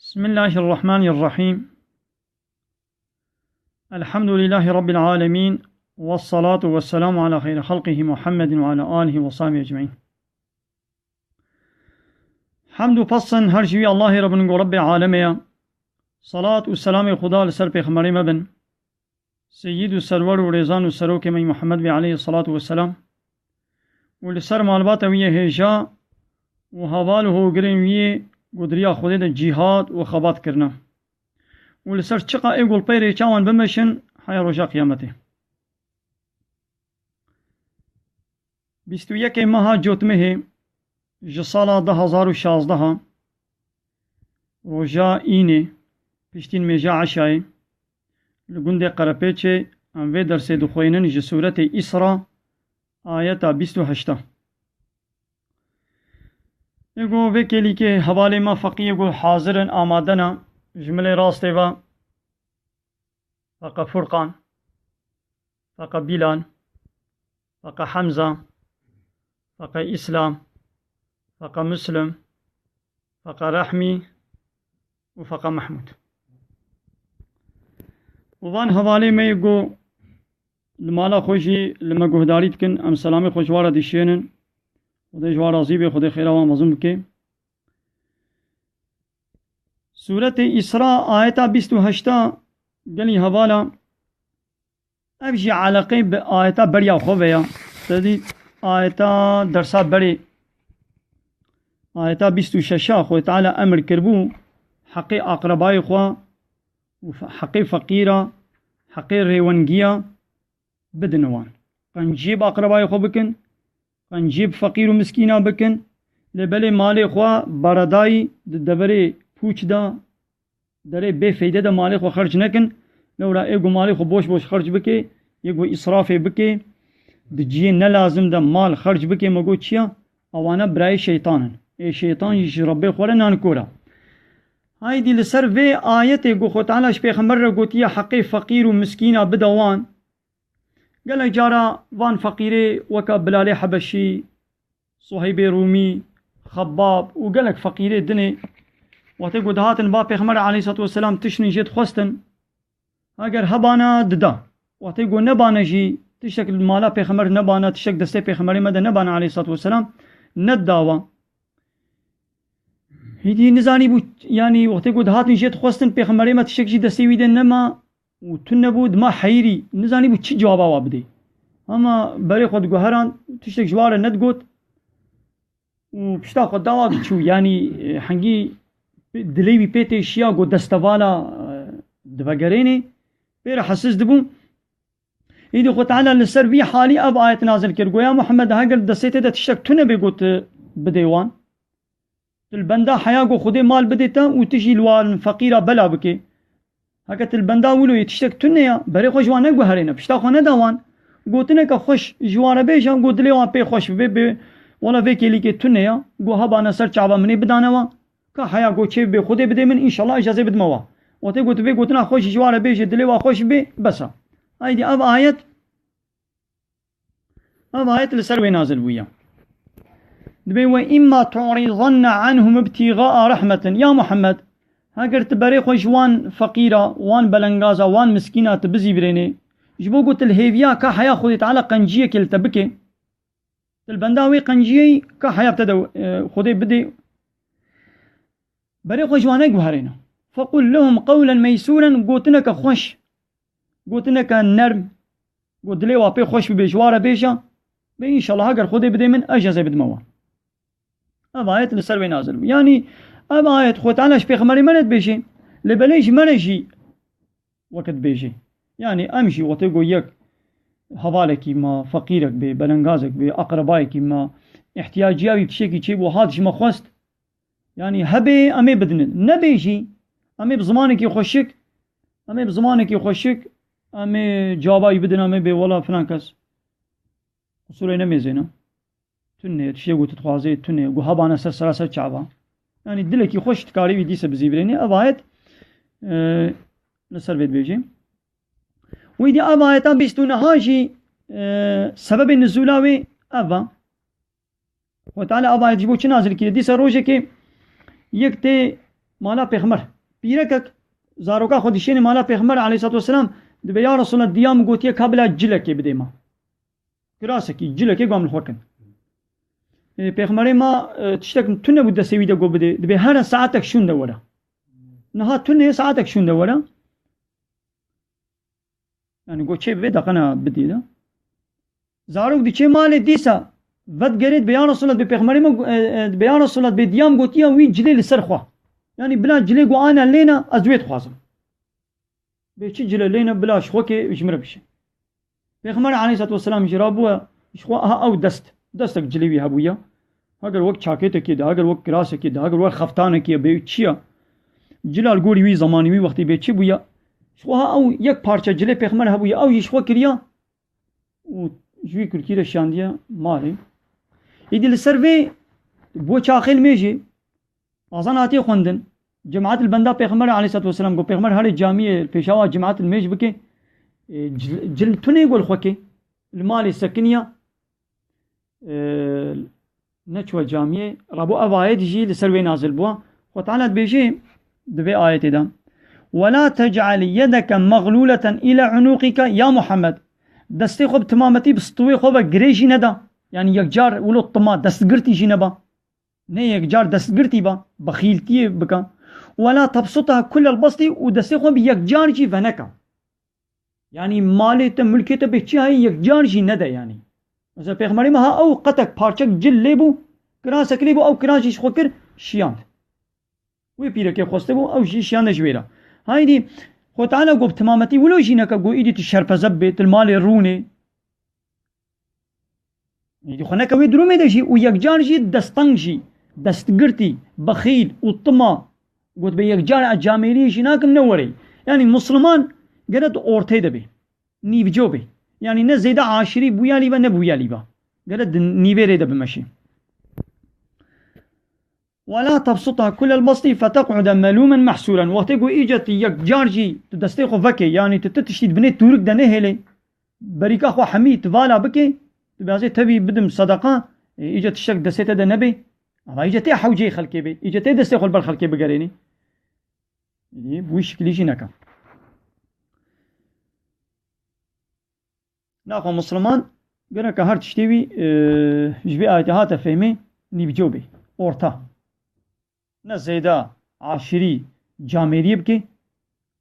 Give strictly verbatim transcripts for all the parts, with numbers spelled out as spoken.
بسم الله الرحمن الرحيم. الحمد لله رب العالمين. والصلاة والسلام على خير خلقه محمد وعلى آله وصحبه أجمعين. Hemd û pes her ji wî Allahê re bin ku Rebbê alemê ye. Salat û selamê Xuda li ser Pêxemberê me bin. Seyyid û serwer û rêzan û serokê me Muhammed bê aleyhî salatu ve selam û li ser malbata wî yê hêja û heval û hogirên wî yê ku di riya Xwedê de cîhad û xebat kirine û li ser çiqa ê ku li pey rêça wan bimeşin heya roja qiyametê. Bîst û yekê meha Cotmehê ji sala du hezar û şazdeha, roja înê, piştî nimêja eşayê, li gundê Qerepêçê em vê dersê dixwînin ji sûretê Îsra, ayeta bîst û heşta. Ê ku vê kêlîkê hevalê me feqî yê ku hazir in, amade ne, ji milê rastê ve Feqe Furqan, Feqe Bîlal, Feqe Hemza, Feqe Îslam, Feqe Muslim, Feqe Rehmî û Feqe Mehmûd. Û van hevalê me yê ku li mala xwe jî li me guhdarî dikin, em selamê xwe ji wan re dişênin. Xwedê ji wan razî bê, Xwedê xêra wan mezin bike. Sûretê Îsra, ayeta bîst û heşta, gelî hevala, ev jî eleqê bi ayeta beriya xwe ve ya. Te dî ayeta dersa berê, ayeta bîst û şeş a Xwedê Teala emir kiribû, heqê aqrebayê xwe û fe-, heqê feqîra, heqê rêwengiya, bidin wan. Qenciyê bi aqrebayê xwe bikin, qenciyê bi feqîr û miskîna bikin. Lê belê malê xwe beredayî di deverê pûç de, derê bê feyde de malê xwe xerc nekin. Lewra ê ku malê xwe boş boş xerc bike, yê ku îsrafê bike, di cihê ne lazim de mal xerc bike, me got çi ya? Ewana birayê şeytan in. Ê şeytan jî ji Rebbê xwe re nankor e. Haydî li ser vê ayetê ku Xwe Teala ji Pêxember re gotiye, heqê feqîr û miskîna bide wan. Gelek cara van feqîrê weke Bilalê Hebeşî, Suheybê Rûmî, Xebbab û gelek feqîrê dinê, wextê ku dihatin ba Pêxember aleyhissalatu vesselam tiştin jê dixwestin, heger hebana dida. Wextê ku nebane jî, tiştek li mala Pêxember nebana, tiştek destê Pêxemberê me de nebana aleyhissalatu vesselam, nedida wan. Hîdî nizanîbû, yanî wextê ku dihatin jê dixwestin, Pêxemberê me tiştek jî destê wî de nema û tune bû, dima heyirî. Nizanîbû çi cewaba wa bidê. Hema berê xwe diguheran, tiştek ji wa re nedigot û pişta xwe dawa diçû. Yanî, e, hengî dilê wî pê tê şiya, got destevala, e, divegerênê. Pê re hesiz dibû. Îdî Xwe Teala li ser vî halî ev ayet nazil kir. Goya Muhammed, heger destê te de tiştek tune bê, got bidê wan. Tu li benda heya ku Xwedê mal bidê te û tu jî li wan feqîra bela bikê. Heke tu li benda wilo yê tiştek tune ya, berê xwe ji wan neguherêne, pişta xwe neda wan. Gotineke xweş ji wan re bêje, got dilê wan pê xweş bibe, bê, wela vê kêlîkê tune ya, got hebane ser çava min ê bidane wan. Ka heya got çê bibê, Xwedê bidê min, înşallah ez ecazê bidime wan. Wextê got vê gotina xweş ji wan re bêje, dilê wan xweş bibê, bes e. Haydî ev ayet Ev ayet li ser wê nazil bûye. Dibê, "Ve imma tu'rizanne anhum ibtîgaa rahmetin." Ya Muhammed, heger tu berê xwe ji wan feqîra, wan belengaza, wan miskîna tu bizîvirênê, ji bo ku tu li hêviya ka heya Xwedê Teala qenciyekê li te bike, tu li benda wê qenciyeyî ka heya te de, e, Xwedê bidê, berê xwe ji wan neguherêne. "Fequl lehum qewlen meysûren", gotineke xweş, gotineke nerm, got dilê wa pê xweş bibe, ji wa re bêje, bê înşallah heger Xwedê bidê min, ez ecazê bidime wan. Ev ayet li ser wê nazil bû. Yanî ev ayet Xwe Teala ji Pêxemberê me re dibêje, lê belê ji me re jî weke dibêje. Yanî em jî wextê ku yek hevalekî me, feqîrek bê, belengazek bê, aqrebayekî me, îhtiyaciya wî tiştekî çêbû, hat ji me xwest, yanî hebê em ê bidinin. Nebê jî, em ê bi zimanekî xweşik, em ê bi zimanekî xweşik, em ê cavayî bidin, em ê bê wela filan kes qisûrê nemêzêne. Tune ye, tiştê ku tu dixwazê tune ye, ku hebane ser sera ser çava. Yanî dilekî xweş dikarî wî dîse bizîvirênê, ev ayet, e, li ser vê dibêje. Wî dî ev ayeta bîst û neha jî, e, sebebê nizûla wê ev e. Xwe Teala ev ayet ji bo çi nazil kiriye? Dîsa rojekê yek tê mala Pêxember Pîrekek zaroka xwe dişênê mala Pêxember aleyhissalatu vesselam, dibe, "Ya Resulallah, diya min gotiye ka bila cilekê bidê me. Kirasekî, cilekê gam li xwe kin." E, Pêxemberê ma, e, tiştek tune bû destê wî de got bidê. Dibe, "Here saetek şûn de were." Niha tune saetek şûn de were. Yani got çê bibe daqena bidî de. Zarok diçê malê dîsa vedgerê dibe, "Ya Resulallah, dibe Pêxemberê me, e, e, dibe, ya Resulallah, dibe diya min gotiya wî cilê li ser xwe. Yani bila cilê got ana lêna ez wê dixwazim." Bê çi cile lêne bila ji xwe kê ji min re bişe. Pêxember aleyhissalatu vesselam jî rabûye, ji xwe aha ew dest, destek cilê wî hebûye. Heger wek çakêtekê de, heger wek kirasekê de, heger wek xeftanekê bê çi ye. Cila li gorî wî zemanî wî wextî bê çi bûye. Ji xwe ha ew yek parça cilê Pêxember hebûye, ew jî ji xwe kiriye û ji wî kurkî re şandiye malê. Îdî li ser vê bo çaxê li mêjê Azan hatiye xwendin. Cemaet li benda Pêxember aleyhissalatu vesselam got, Pêxember herê camiyê pêşawa cemaet li mêj bike, e, cil, cil tunê got xwe ke, li malê sekiniya, e, neçûwe camiyê. Rabû ev ayet jî li ser wê nazil bû. Xwe Teala dibêje di vê ayetê de, "Ve la tec'al yedeke mexlûleten île unûqîke ya Muhammed." Destê xwe bi timametî bi stûyê xwe ve girê jî neda. Yani yekcar wilo tima destgirtî jî neba. Ne yekcar destgirtî ba, bexîltiyê bika. Wela tebsutaha kullel bastî û destê xwe bi yekcar jî veneka. Yanî malê te, mulkê te bê çi hayê yekcar jî nede yanî. Mesela Pêxemberê me ha ew qetek parçek cil lê bû, kirasek lê bû, ew kiras jî ji xwe kir, şiyand. Wê pîrekê xwestibû, ew jî şiyande ji wê re. Haydî, Xwe Teala got, timametî wilo jî neke, got, îdî tu şerpeze bibê, tu li malê rûnê. Êdî xwe neke wê durumê de jî û yekcar jî desteng jî, destgirtî, bexîl û tima, got, bê yekcar ez camêriyê jî nakim ne werê. Yanî Musliman gere di ortê de bê. Nîvco bê. Yanî ne zêde aşirî bûyalî be ne bûyalî be. Gere di nîvê rê de bimeşê. "Ve la tebsutha kullel basti fetek'ude melûmen mehsûren." Wextê ku îce tu yekcar jî tu destê xwe vekê, yanî tu, tu tiştî di binê tûrik de nehêlê, berîka xwe hemî tu vala bikê, tu bihazê tevî bidim sedeqa, e, îce tiştek destê te de nebê. Ama îce tê hewceyê xelkê bê, îce tê destê xwe li ber xelkê bigerênî. Ê, bi wî şikilî jî neke. Naxwe Musliman gereke her tiştê wî, e, ji vê ayetê hate fehmê, nîvco bê, orta. Ne zêde aşirî camêriyê bike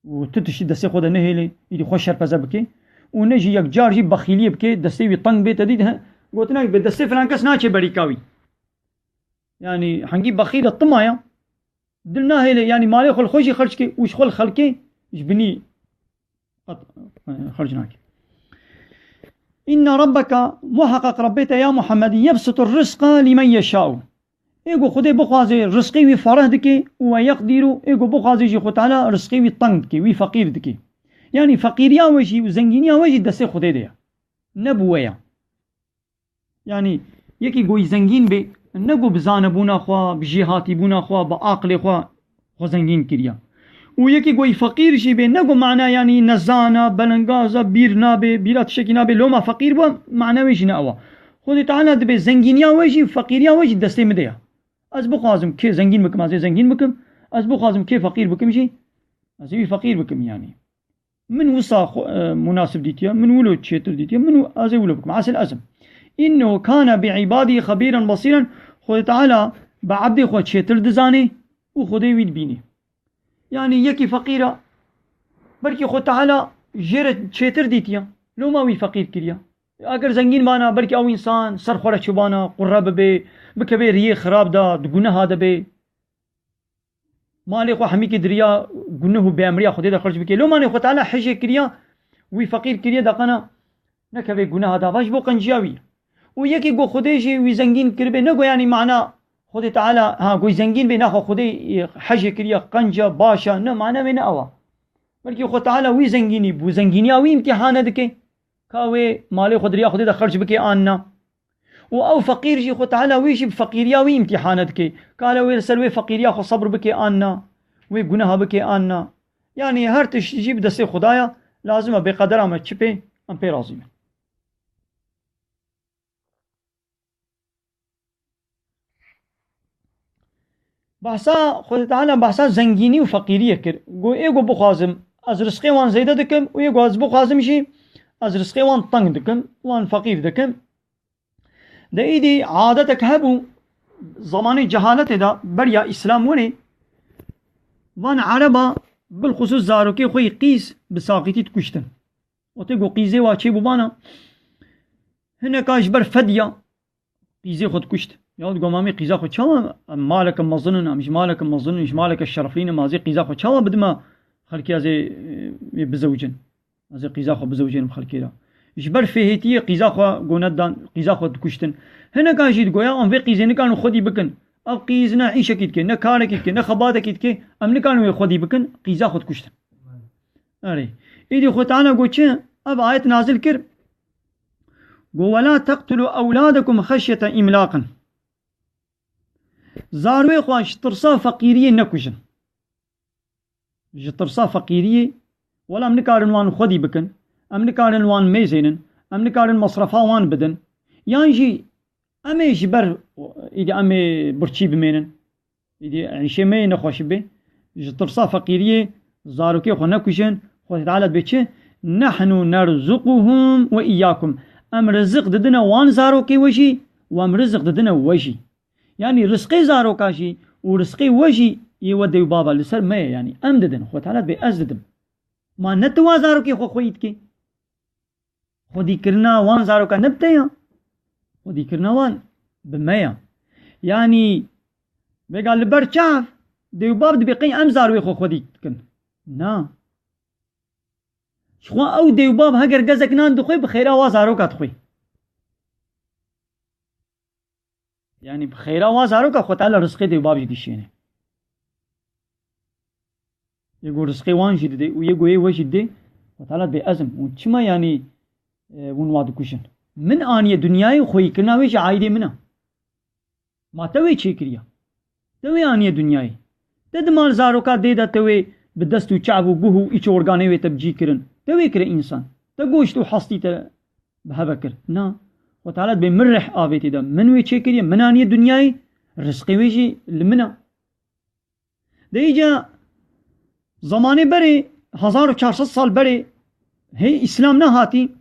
û tu tiştî destê xwe de nehêlê, îdî xwe şerpeze bike û ne jî yekcar jî bexîliyê bike, destê wî teng bê, te dît, he, gotinek bi destê filan kes naçe berîka wî. Yanî hengî bexîl e, tima ya. Dil nahêle, yanî malê xwe li xwe jî xerc ke û ji xwe li xelkê ji binî qet, e, xerc nake. "Inne rabbeke", muheqeq Rebbê te ya Muhammed, "yebsutur rizqa limen yeşa'u." Ê ku Xwedê bixwaze rizqê wî fereh dike û "ve yeqdîru", ê ku bixwaze jî Xwe Teala rizqê wî teng dike, wî feqîr dike. Yanî feqîriya we jî û zengîniya we jî destê Xwedê de ye. Ne bi we ye. Yanî, yekî goyî zengîn bê, ne go bi zanebûna xwe, bi jêhatîbûna xwe, bi aqilê xwe, xwe zengîn kiriye. Û yekî goyî feqîr jî bê, ne go mana, yanî nezana, belengaz e, bîr nabe, bîra tiştekî nabe, loma feqîr bû, mana wê jî ne ew e. Xwedê Teala dibê zengîniya we jî, feqîriya we jî destê min de ye. Ez bixwazim kê zengîn bikim, ez ê zengîn bikim. Ez bixwazim kê feqîr bikim jî, ez ê wî feqîr bikim, yanî. Min wisa xwe, e, munasib dîtiye, min wilo çêtir dîtiye, min û ez ê wilo bikim. Esel ez im. "Înnehu kane bi îbadî xebîren basîren." Xwedê Teala bi ebdê xwe çêtir dizanê û Xwedê wî dibînî. Yanî yekî feqîr e, belkî Xwedê Teala jê re çêtir dîtiye. Loma wî feqîr kiriye. Eger zengîn bana, belkî ew însan ser xwe re çûbana, qurre bibê, bikevê riyê xirab de, di guneha de bê. Malê xwe hemîkî diriya guneh û bêemriya Xwedê de xerc bike. Lomanê Xwe Teala hejê kiriya, wî feqîr kiriye, daqana nekeve guneha dava ji bo qenciya wî. Û yekî go Xwedê jî wî zengîn kiribê, ne go yanî mana Xwedê Teala, ha, go zengîn bê, naxwe Xwedê, e, hejê kiriye, qenca, başa, ne mana wê ne ewa. Belkî Xwe Teala wî zengînî, bo zengîniya wî îmtîhane dike. Ka wê malê xwe di riya Xwedê de xerc bike an na. Û ew feqîr jî Xwe Teala wî jî bi feqîriya wî îmtîhane dike. Ka le wê li ser wê feqîriya xwe sebr bike an na. Wê guneha bike an na. Yanî her tişt jî bi destê Xwedaya, lazim e bê qedera me çi pê, em pê razî bin. Behsa, Xwedê Teala behsa zengînî û feqîriyê kir. Got, ê ku bixwazim, ez rizqê wan zêde dikim û ê ku ez bixwazim jî, ez rizqê wan teng dikim, wan feqîr dikim. De îdî adetek hebû, zemanê cehaletê de, beriya Îslam winê, van Ereba bilxusûs zarokê xwe yî qîz bi saxîtî dikuştin. Wextê ku qîzê wa çêbûbana, hineka ji ber fedya qîzê xwe dikuşt. Ya digo, "Mamê, qîza xwe çawa, em maleke mezin in, em ji maleke mezin in, ji maleke şereflî ne, ma ez ê qîza xwe çawa bidime xelkê, ez ê, e, ê bizewicin? Ez ê qîza xwe bizewicînim xelkê re." Ji ber fêhêtiyê qîza xwe gone dan, qîza xwe dikuştin. Hineka jî digoya, "Em vê qîzê nikarin xwedî bikin. Ev qîz ne îşekî dike, ne karekî dike, ne xebatekî dike, em nikarin wê xwedî bikin." Qîza xwe dikuştin. Erê. Îdî Xwedê Teala got çi? Ev ayet nazil kir. Got, "Wela teqtulu ewladekum xeşyete îmlaqin." Zarwê xwe ji tirsa feqîriyê nekujin. Ji tirsa feqîriyê, wela em nikarin wan xwedî bikin, em nikarin wan mêzênin, em nikarin mesrefa wan bidin. Yan jî em ê ji ber, îdî em ê birçî bimênin. Îdî îşê me yê nexweş bê. Ji tirsa feqîriyê zarokê xwe nekujin. Xwedê Teala dibê çi? "Nehnu nerzuquhum ve iyyakum." Em riziq didine wan zarokê we jî û em riziq didine we jî. Yanî rizqê zaroka jî û rizqê we jî yê we dê û bava li ser me ye. Yanî em didin. Xwedê Teala dibê ez didim. Ma ne tu wa zarokê xwe xweyî dikî? Xwedîkirina wan zaroka ne bi te ya. Xwedîkirina wan bi me ya. Yanî, vêga li ber çav dê û bav dibê qey em zarwê xwe xwedî dikin. Na. Ji xwe ew dê û bav heger gezek nan dixwe, bi xêra wa zaroka dixwe. Yanî bi xêra wa zaroka Xwedê Teala rizqê dê û bav jî dişêne. Yê ku rizqê wan jî didê û yê ku yê we jî didê, Xwedê Teala dibê ez im. Hûn çima yanî, e, hûn wa dikujin? Min aniye dinyayê û xweyîkirina wê jî aîdê min e. Ma te wê çêkiriya? Te wê aniye dinyayê. Te di mal zaroka dê de te wê bi dest û çav û guh û îç û organê wê te bi cî kirin. Te wê kire însan. Te goşt û hestî te bi heve kir. Na. Xwedê Teala dibê min rih avêtî de. Min wê çêkiriye. Min aniye dinyayê. Rizqê wê jî li min e. De îca zemanê berê, hezar û çar sed sal berê, hê Îslam nehatî,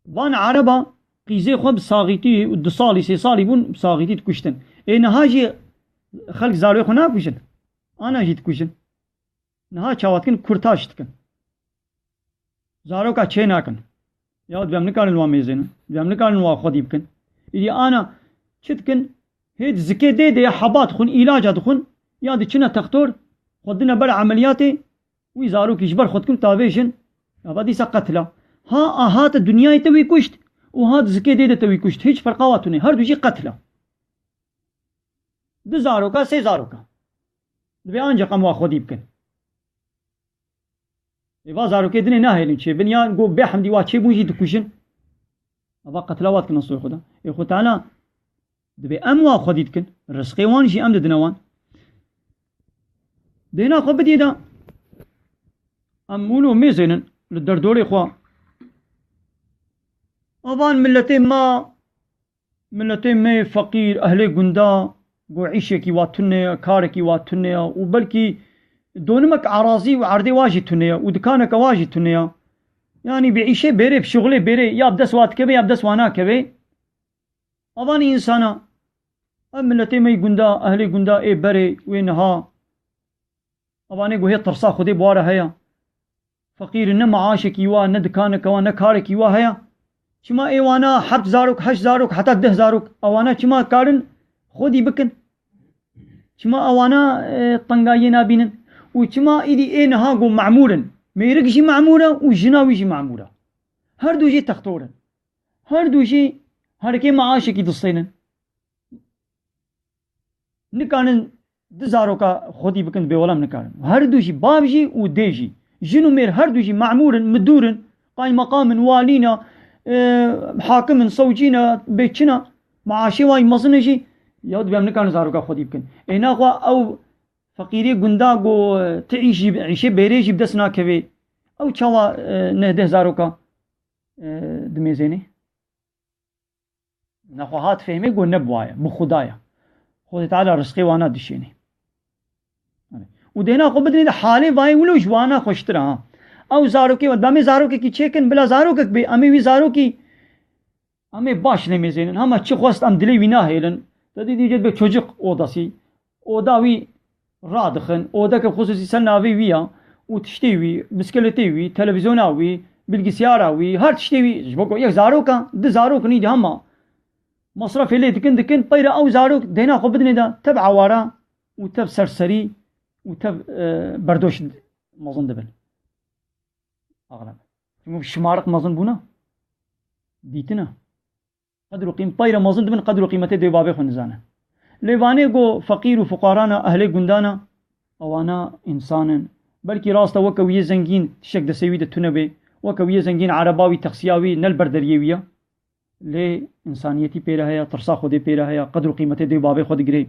van Ereba qîzê xwe bi saxîtî û du salî, sê salî bûn, bi saxîtî dikuştin. Ê niha jî xelk zarê xwe nakujin. Ana jî dikujin. Niha çawa dikin, kurtaş dikin. Zaroka çê nakin. Ya, dibê em nikarin wan mêzênin. Dibê em nikarin wan xwedî bikin. Îdî ana çi dikin? Hê di zikê dê de ya heba dixwin, îlaca dixwin, ya diçine textor, xwe dine ber emeliyatê, wî zarokî ji ber xwe dikin, tavêjin, ya va dîsa qetila. Ha, a hate dinyayê te wî kuşt û ha di zikê dê de te wî kuşt. Hiç ferqa wa tune. Her du jî qetila. Du zaroka, sê zaroka. Dibê ancaq em wa xwedî bikin. Ê va zarokê dinê nahêlin çêbin, ya go bê hemdî wa çêbûn jî dikujin. Eva qetila wa dikin estoyê xwe de. Ê Xwedê Teala dibê em wa xwedî dikin. Rizqê wan jî em didine wan. Dêna xwe bidî de. Em wilo mêzênin li derdorê xwe. Evan miletê me Miletê me yê feqîr, ehlê gunda, go îşekî wa tune ye, karekî wa tune ye û belkî donimek erazî û erdê wa jî tune ye û dikaneke wa jî tune ye. Yanî bi îşê bêrê, bi şixulê bêrê ya bi dest wa dikeve ya bi dest wa nakeve. Avanî însana, ev miletê me yî gunda, ehlê gunda ê berê wê niha, Evanê ku hê tirsa Xwedê bi wa re heye. Feqîr in, ne meaşekî wa, ne dikaneke wa, ne karekî wa heye. Çima ê wana heft zarok, heşt zarok, heta deh zarok, ewana çima karin xwedî bikin? Çima ewana, e, tengayiyê nabînin? Û çima îdî ê niha ku memûr in? Mêrik jî memûr e û jina wî jî memûr e. Her du jî textor in. Her du jî herikê meaşekî distênin. Nikarin du zaroka xwedî bikin, dibê wela em nikarin. Her du jî, bav jî û dê jî. Jin û mêr her du jî memûr in, midûr in, qaymeqam in, walî ne, e, hakim in, sewcî ne, bê çi ne, meaşê wa yî mezin e jî, ya dibê em nikarin zaroka xwedî bikin. Ê naxwe ew feqîrê gunda ku, e, ti îşî, îşê bêrê jî bi dest nakevê. Ew çawa, e, neh deh zaroka, e, dimêzênê? Nexwe hat fehmê ku ne bi wa ye, bi Xuda ye. Xwedê Teala rizqê wana dişênê. Û dêna xwe bidinê de halê vayê wilo ji wana xweştir e, ha. Ew zarokê, demê zarokekî çêkin, bila zarokek bê, em ê wî zarokî, em ê baş lê mêzênin. Hema çi xwest em dilê wî nahêlin. Te dî dîce dibe çocuk odası. Oda wî radixin. Odeke xusûsî ser navê wî ya. Û tiştê wî, bisikletê wî, televizyona wî, bilgisyara wî, her tiştê wî. Ji bo ku yek zaroka, du zarok nî de hema masrafê lê dikin, dikin, peyre ew zarok dêna xwe bidinê de tev awara û tev serserî û tev, e, berdoş mezin dibin. Axlem. Çimkî şimariq mezin bûna. Dîtina. Qedr û qîm-, peyre mezin dibin, qedr û qîmetê dê û babê xwe nizane. Lê vanê go feqîr û fuqarana, ehlê gundana, ewana însan in. Belkî rast e weke wî yê zengîn tiştek destê wî de tune bê. Weke wî yê zengîn ereba wî, teksiya wî ne li ber deriyê wî ye. Lê însaniyetî pê re heye, tirsa Xwedê pê re heye, qedr û qîmetê dê û babê xwe digirê.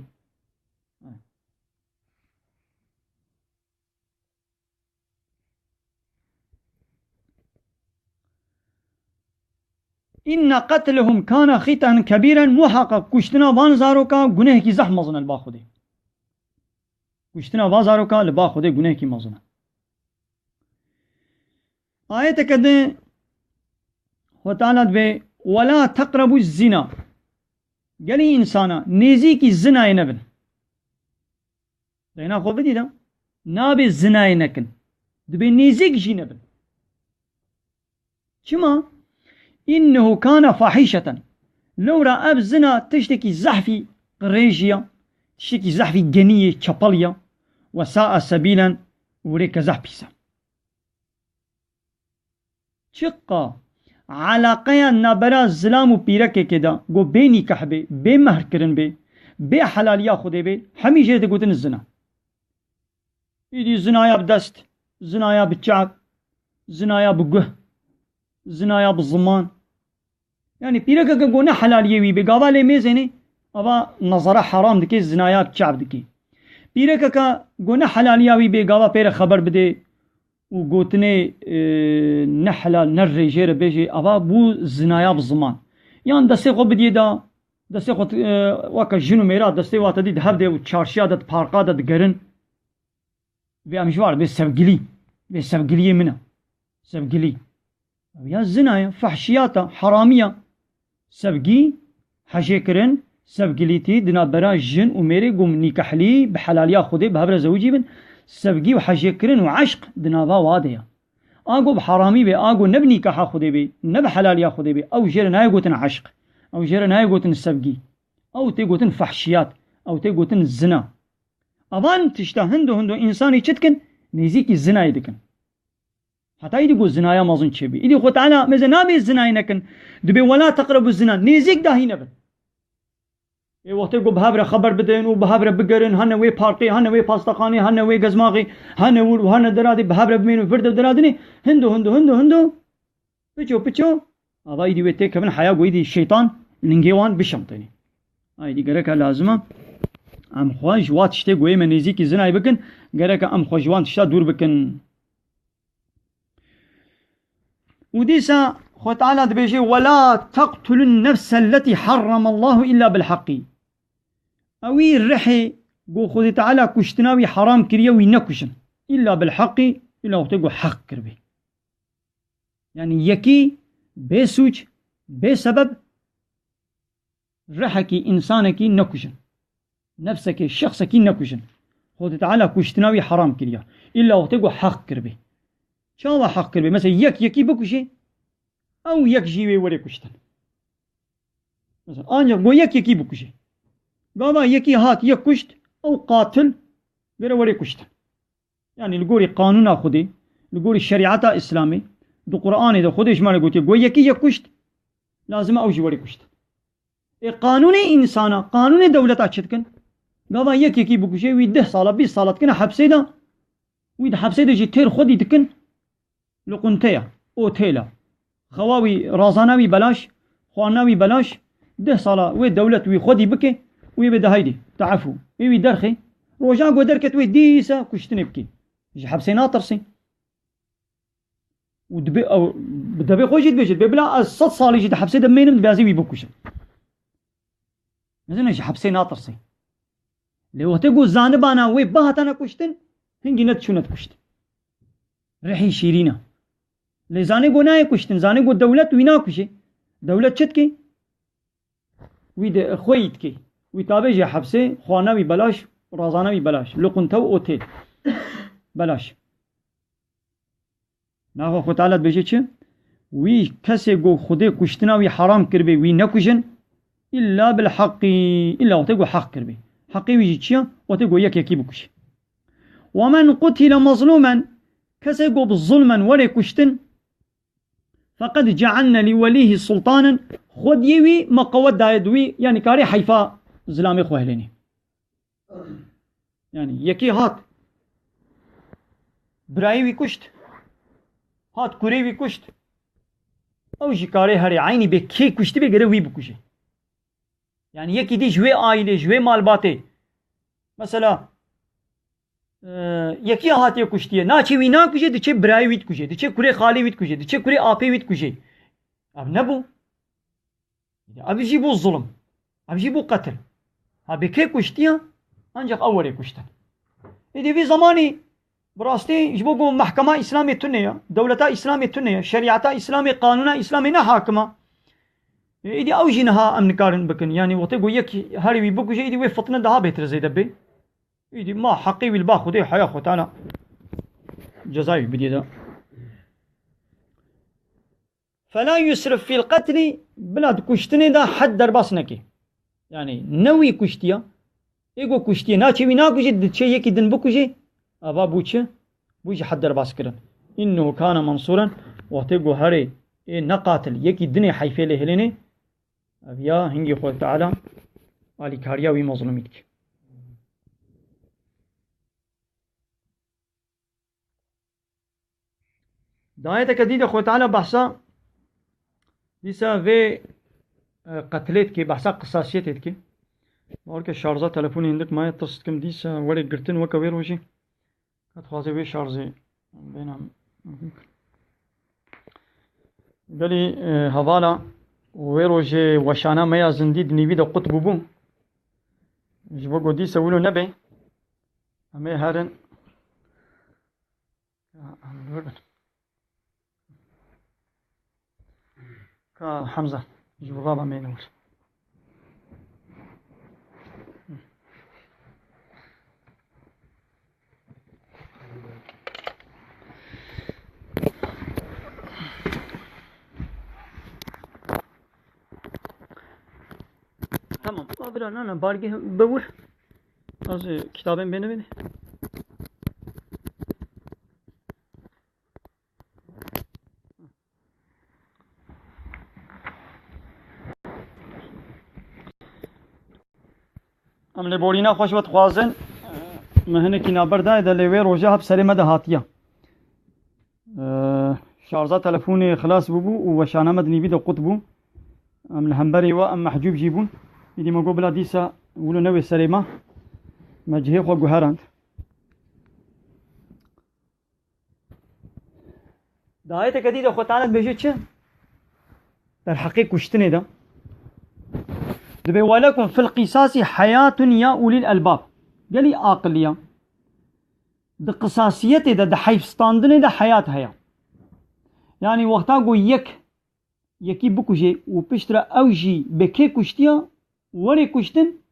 Inne qetlehum kana xîten kebîren, muhaqqeq kuştina van zaroka gunehekî zehf mezin e li ba Xwedê. Kuştina van zaroka li ba Xwedê gunehekî mezin e. Ayeteke din Xwe Teala dibê, "Wela teqrebu zina." Gelî însana nêzîkî zinayê nebin. Dayna xwe bidî de, nabê zinayê nekin. Dibê nêzîk jî nebin. Çima? "Înnehu kana fahîşeten." Lewra ev zina tiştekî zehfî qirêjî ya, tiştekî zehfî genî yê, çepel ya. "We sa'a sebîlen", û rêke zehf pîs e. Çiqa elaqeya nabera zilam û pîrekekê de, go bê nîkeh bê, bê mehr kirin bê, bê helaliya Xwedê bê, hemî jê digotin zina. Îdî zinaya bi dest, zinaya bi çav, zinaya bi guh, zinaya bi ziman. Yanî pîrekeke go ne helaliyê wî bê, gava lê mêzênê, ava nezara heram dike, zinaya bi çav dike. Pîrekeke go ne helaliya wî bê, gava pê re xeber bidê û gotinê, e, ne helal, ne rêjê re bêjê, ava bû zinaya bi ziman. Yan destê xwe bidiyê da, destê xwe, e, weke jin û mêra destê wa te dî di hev de û çarşiya de, di parka de digerin. Vê em ji war bê sevgilî. Vê sevgiliyê min e. Sevgilî. Ew ya zina ye, fehşiyat e, heramî ye. Sevgî, hejêkirin, sevgilîtî di navbera jin û mêrê, go nîkehlî, bi helaliya Xwedê bi hev re zewicî bin. Sevgî û hejêkirin û eşq di nava wa de ye. A go bi heramî bê, a go ne bi nîkeha Xwedê bê, ne bi helaliya Xwedê bê, ew jê re nayê gotin eşq. Ew jê re nayê gotin sevgî. Ew tê gotin fehşiyat. Ew tê gotin zina. Avan tişta hindo hindo însanî çi dikin? Nêzîkî zinayê dikin. Heta îdî ku zinaya mezin çêbî. Îdî Xwe Teala mêze nabê zinayê nekin. Dibê wela teqrebu zina. Nêzîk dahî nebin. Ê wextê ku bi hev re xeber bidin û bi hev re bigerin, hene wê parkê, hene wê pastaxanê, hene wê gezmaxê, hene wir û hene deradê bi hev re bimên û vir de deradinê, hindo, hindo, hindo, hindo. Piço, piço. Ava îdî wê têkevin heya ku îdî şeytan lingê wan bişemtênê. Aydî gereka lazim e em xwe ji wa tiştê ku ê me nêzîkî zinayê bikin, gereka em xwe ji wan tişta dûr bikin. Û dîsa Xwe Teala dibêje, "Wela teqtulun nefse lletî harramallahu illa bil haqqî." Ewî rihê ku Xwedê Teala kuştina wî heram kiriye, wî nekuşin. Îlla bil haqqî, îlla wextê ku heq kiribê. Yanî yekî bê sûc, bê sebeb rihekî însanekî nekujin. Nefsekê, şexsekî nekujin. Xwedê Teala kuştina wî heram kiriye. Îlla wextê ku heq kiribê. Çawa heq kiribê? Mesela yek yekî bikujê, ew yek jî wê werê kuştin. Mesela ancak ku yek yekî bikujê. Gava yekî hat, yek kuşt, ew qatil, gere werê kuştin. Yanî li gorî qanûna Xwedê, li gorî şerîeta Îslamê, di Qur'anê de Xwedê ji me re gotiye, go yekî yek kuşt, lazim e ew jî werê kuştin. Ê qanûnê însana, qanûnê dewleta çi dikin? Gava yek yekî bikuje, wî deh sala, bîst sala dikine hepsê de, wî di hepsê de jî têr xwedî dikin, li qunteya, otêla. Xewa wî, razana wî belaş, xwarina wî belaş, deh sala wê dewlet wî xwedî bike, wê bê de haydî, teefû. Wê wî derxê, rojan ku derket wê dîsa kuştinê bike. Ji hepsê natirsê. Û dibê, ew, bi devê xwe jî dibêje, dibê bila ez sed salî jî di hepsê de bimênim, dibê ez ê wî bikuşim. Mezin e ji hepsê natirsê. Lê wextê ku zanibana wê bihatana kuştin, hingî nediçûne dikuştin. Rihî şîrîn e. Lê zanê ku nayê kuştin, zanê ku dewlet wî nakuje. Dewlet çi dike? Wî de xwe yî dike. Wî tabe jê hepsê, xwarina wî belaş, razana wî belaş. Luqunte û otêl. Belaş. Naxwe Xwe Teala dibêje çi? Wî kesê ku Xwedê kuştina wî heram kiribê, wî nekujin. Îlla bil heqî, îlla wextê ku heq kiribê. Heqê wî jî çi ye? Wextê ku yek yekî bikuje. Ve men qutile mazlumen, kesê ku bi zulmen were kuştin, feqed cealne li welîhî sultanen, Xwediyê wî me qewet daye di wî, yanî karê heyfa zilamê xwe hilênê. Yani yekî hat, birayê wî kuşt, hat kurê wî kuşt. Ew jî karê herê eynî bê kê kuştî bê gere wî bikuje. Yani yekî dî ji wê aîlê, ji wê malbatê. Mesela, e, yekî hatiye kuştiye. Naçê wî nakuje, diçe birayê wî dikuje, diçe kurê xalê wî dikuje, diçe kurê apê wî dikuje. Ev nebû. Ev jî bû zulm. Ev jî bû qetil. Ha, bi kê kuştiye? Ancak ew werê kuştin. Êdî vî zemanî bi rastî ji bo ku mehkema Îslamê tune ye, dewleta Îslamê tune ye, şerîeta Îslamê, qanûna Îslamê ne hakim e. Êdî ew jî niha em nikarin bikin. Yanî wextê ku yek herî wî bikuje, êdî wê fitne daha bêtir zêde bê. Êdî ma heqê wî li ba Xwedê heya Xwe Teala cezayê wî bidî de. Fela yusrif fil qetlî, bila di kuştinê de hed derbas neke. Yani ne wî kuştiye, ê ku kuştiye, naçê wî nakuje, diçe yekî din bikuje, ava bû çi? Bû ji hed derbas kirin. Innehu kane mansûren, wextê ku herê ê ne qatil, yekî dinê heyfê lê hilênê, ev ya hingî Xwe Teala alîkariya wî mezlûmî dike. Di ayeteke dî de Xwe Teala behsa dîsa vê, e, qetilê dike, behsa qisasiyetê dike. Balke şarja telefonê hindik maye, tirs dikim dîsa were girtin weke wê rojê. Ka dixwaze wê şarjê bêna. Belê, e, hevala wê rojê weşana me ya zindî di nîvî de qut bûbû. Ji bo ku dîsa wilo nebe, em ê herin. Ka Hemza, ji bo raba mêne wir. Tamam, ba bira, na, na, bargê bibur. Ez, e, kitabên bêne bêne. Em lêborîna xwe ji we dixwazin. Me hinekî naber dayê de lê wê roja hep serê me de hatiye. Ee, şarja telefonê xilas bûbû û weşana me di nîvî de qut bû. Em li hemberî we em mehcûb jî bûn. Îdî me got bila dîsa wilo newê serê me. Me cihê xwe guherand. Di ayeteke dî de Xwe Teala dibêje çi? Derheqê kuştinê de. Dibê: "Welekum fil qisasî heyatun ya ulîl elbab." Gelî aqiliya. Di qisasiyetê de, di heyfstandinê de heyat heye. Yanî wexta ku yek yekî bikujê û piştre ew jî bi kê kuştiya, werê kuştin,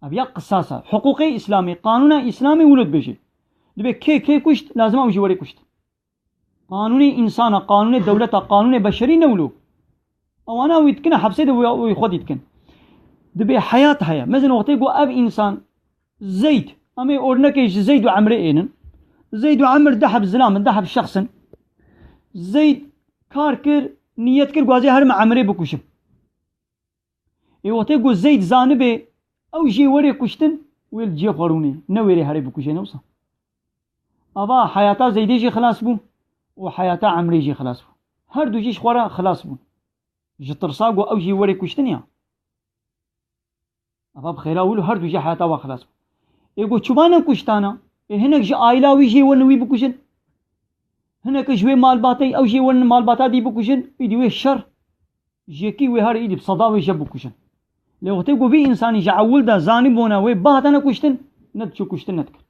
ev ya qisas e. Hiqûqê Îslamê, qanûna Îslamê wilo dibêje. Dibê kê kê kuşt, lazim e ew jî werê kuşt. Qanûnê însana, qanûnê dewleta, qanûnê beşerî ne wilo. Ewana wî dikine hepsê de wî, wî xwedî dikin. Dibê heyat heye. Mezin wextê ku ev însan Zeyd, em ê ornekê ji Zeyd û Emrê ênin. Zeyd û Emr du heb zilam in, du heb şexs in. Zeyd kar kir, niyet kir, gwazê herim Emrê bikuşim. Ê wextê ku Zeyd zanibê ew jê werê kuştin, wê li cihê xwe rûnê, ne wêrê herê bikujê, ne wisa. Ava heyata Zeydê jî xilas bû û heyata Emrê jî xilas bû. Her du jî ji xwe re xilas bûn. Ji tirsa ku ew jî werê kuştin ya. Ava bi xêra wilo her du jî heyata wan xilas bû. Ê ku çiva nekuştana, ê hinek ji aîla wî jê werin wî bikujin. Hinek ji wê malbatê ew jê werin malbata dî bikujin, îdî wê şer ji yekî wê herê îdî bi seda wê jê bikujin. Lê wextê ku vî însanî ji ewil de zanîbûna wê bihatane kuştin, ne diçû kuştin ne dikir.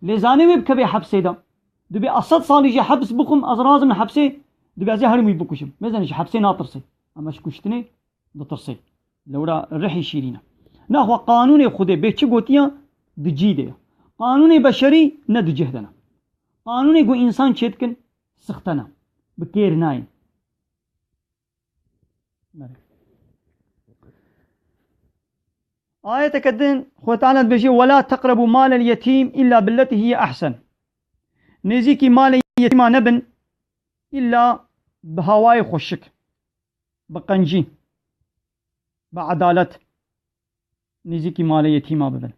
Lê zanê wê bikevê hepsê de. Dibê ez sed salî jî heps bixwim, ez razim hepsê, dibê ez ê herim wî bikuşim. Mêzin ji hepsê natirsê. Ama ji kuştinê ditirsê. Lewra rihî şîrîn e. Naxwe qanûnê Xwedê bê çi gotiya, di cî de ye. Qanûnê beşerî ne di cih de ne. Qanûnê ku însan çêdikin, sixte ne. Bi kêr nayên. Ayeteke din Xwedê Teala dibêje: "Ve la teqrebu malel yetîm illa billeti hiye ehsen." Nêzîkî malê yetîma nebin, illa bi hawayê xweşik, bi qencî, bi edalet nêzîkî malê yetîma bibin.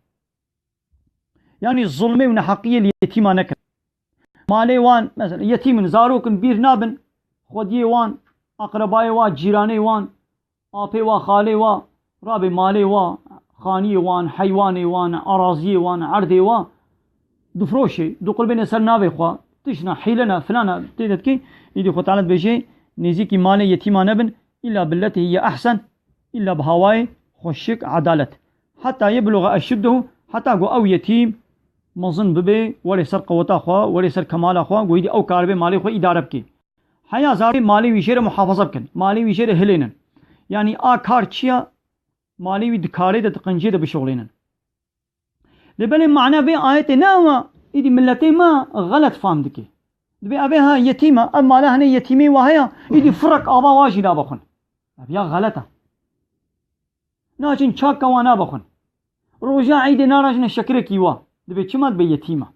Yanî zulmê û neheqiyê li yetîma nekin. Malê wan, mesela yetîm in, zarok in, bîr nabin, xwediyê wan, aqrebayê wan, cîranê wan, apê wan, xalê wan, rabê malê wan, xaniyê wan, heywanê wan, araziyê wan, erdê wan, difroşê, diqurbêne ser navê xwe, tişna, hîlena, filana, tê de dikê, îdî Xwedê Teala dibêje, nêzîkî malê yetîma nebin, illa billeti hiye ehsen, illa bi hawayê xweşik, edalet. Heta yebluga eşuddehu, heta ku ew yetîm mezin bibe, were ser qeweta xwe, were ser kemala xwe, ku îdî ew karibe malê xwe îdare bike. Heya zarê malê wî jê re muhafaza bikin, malê wî jê re hilênin. Yanî a kar çi ye? Malê wî di karê de, di qenciyê de bişuxulênin. Lê belê mana vê ayetê ne ew e, îdî miletê me xelet fam dike. Dibê ev ê ha yetîm e, ev mala hene yetîmê wa heye, îdî firek ava wa jî nabe xwin. Ev ya xelet e. Naçin çaka wa nabe xwin. Roja eydê narajine şekirekî wa. Dibê çima dibe yetîm e?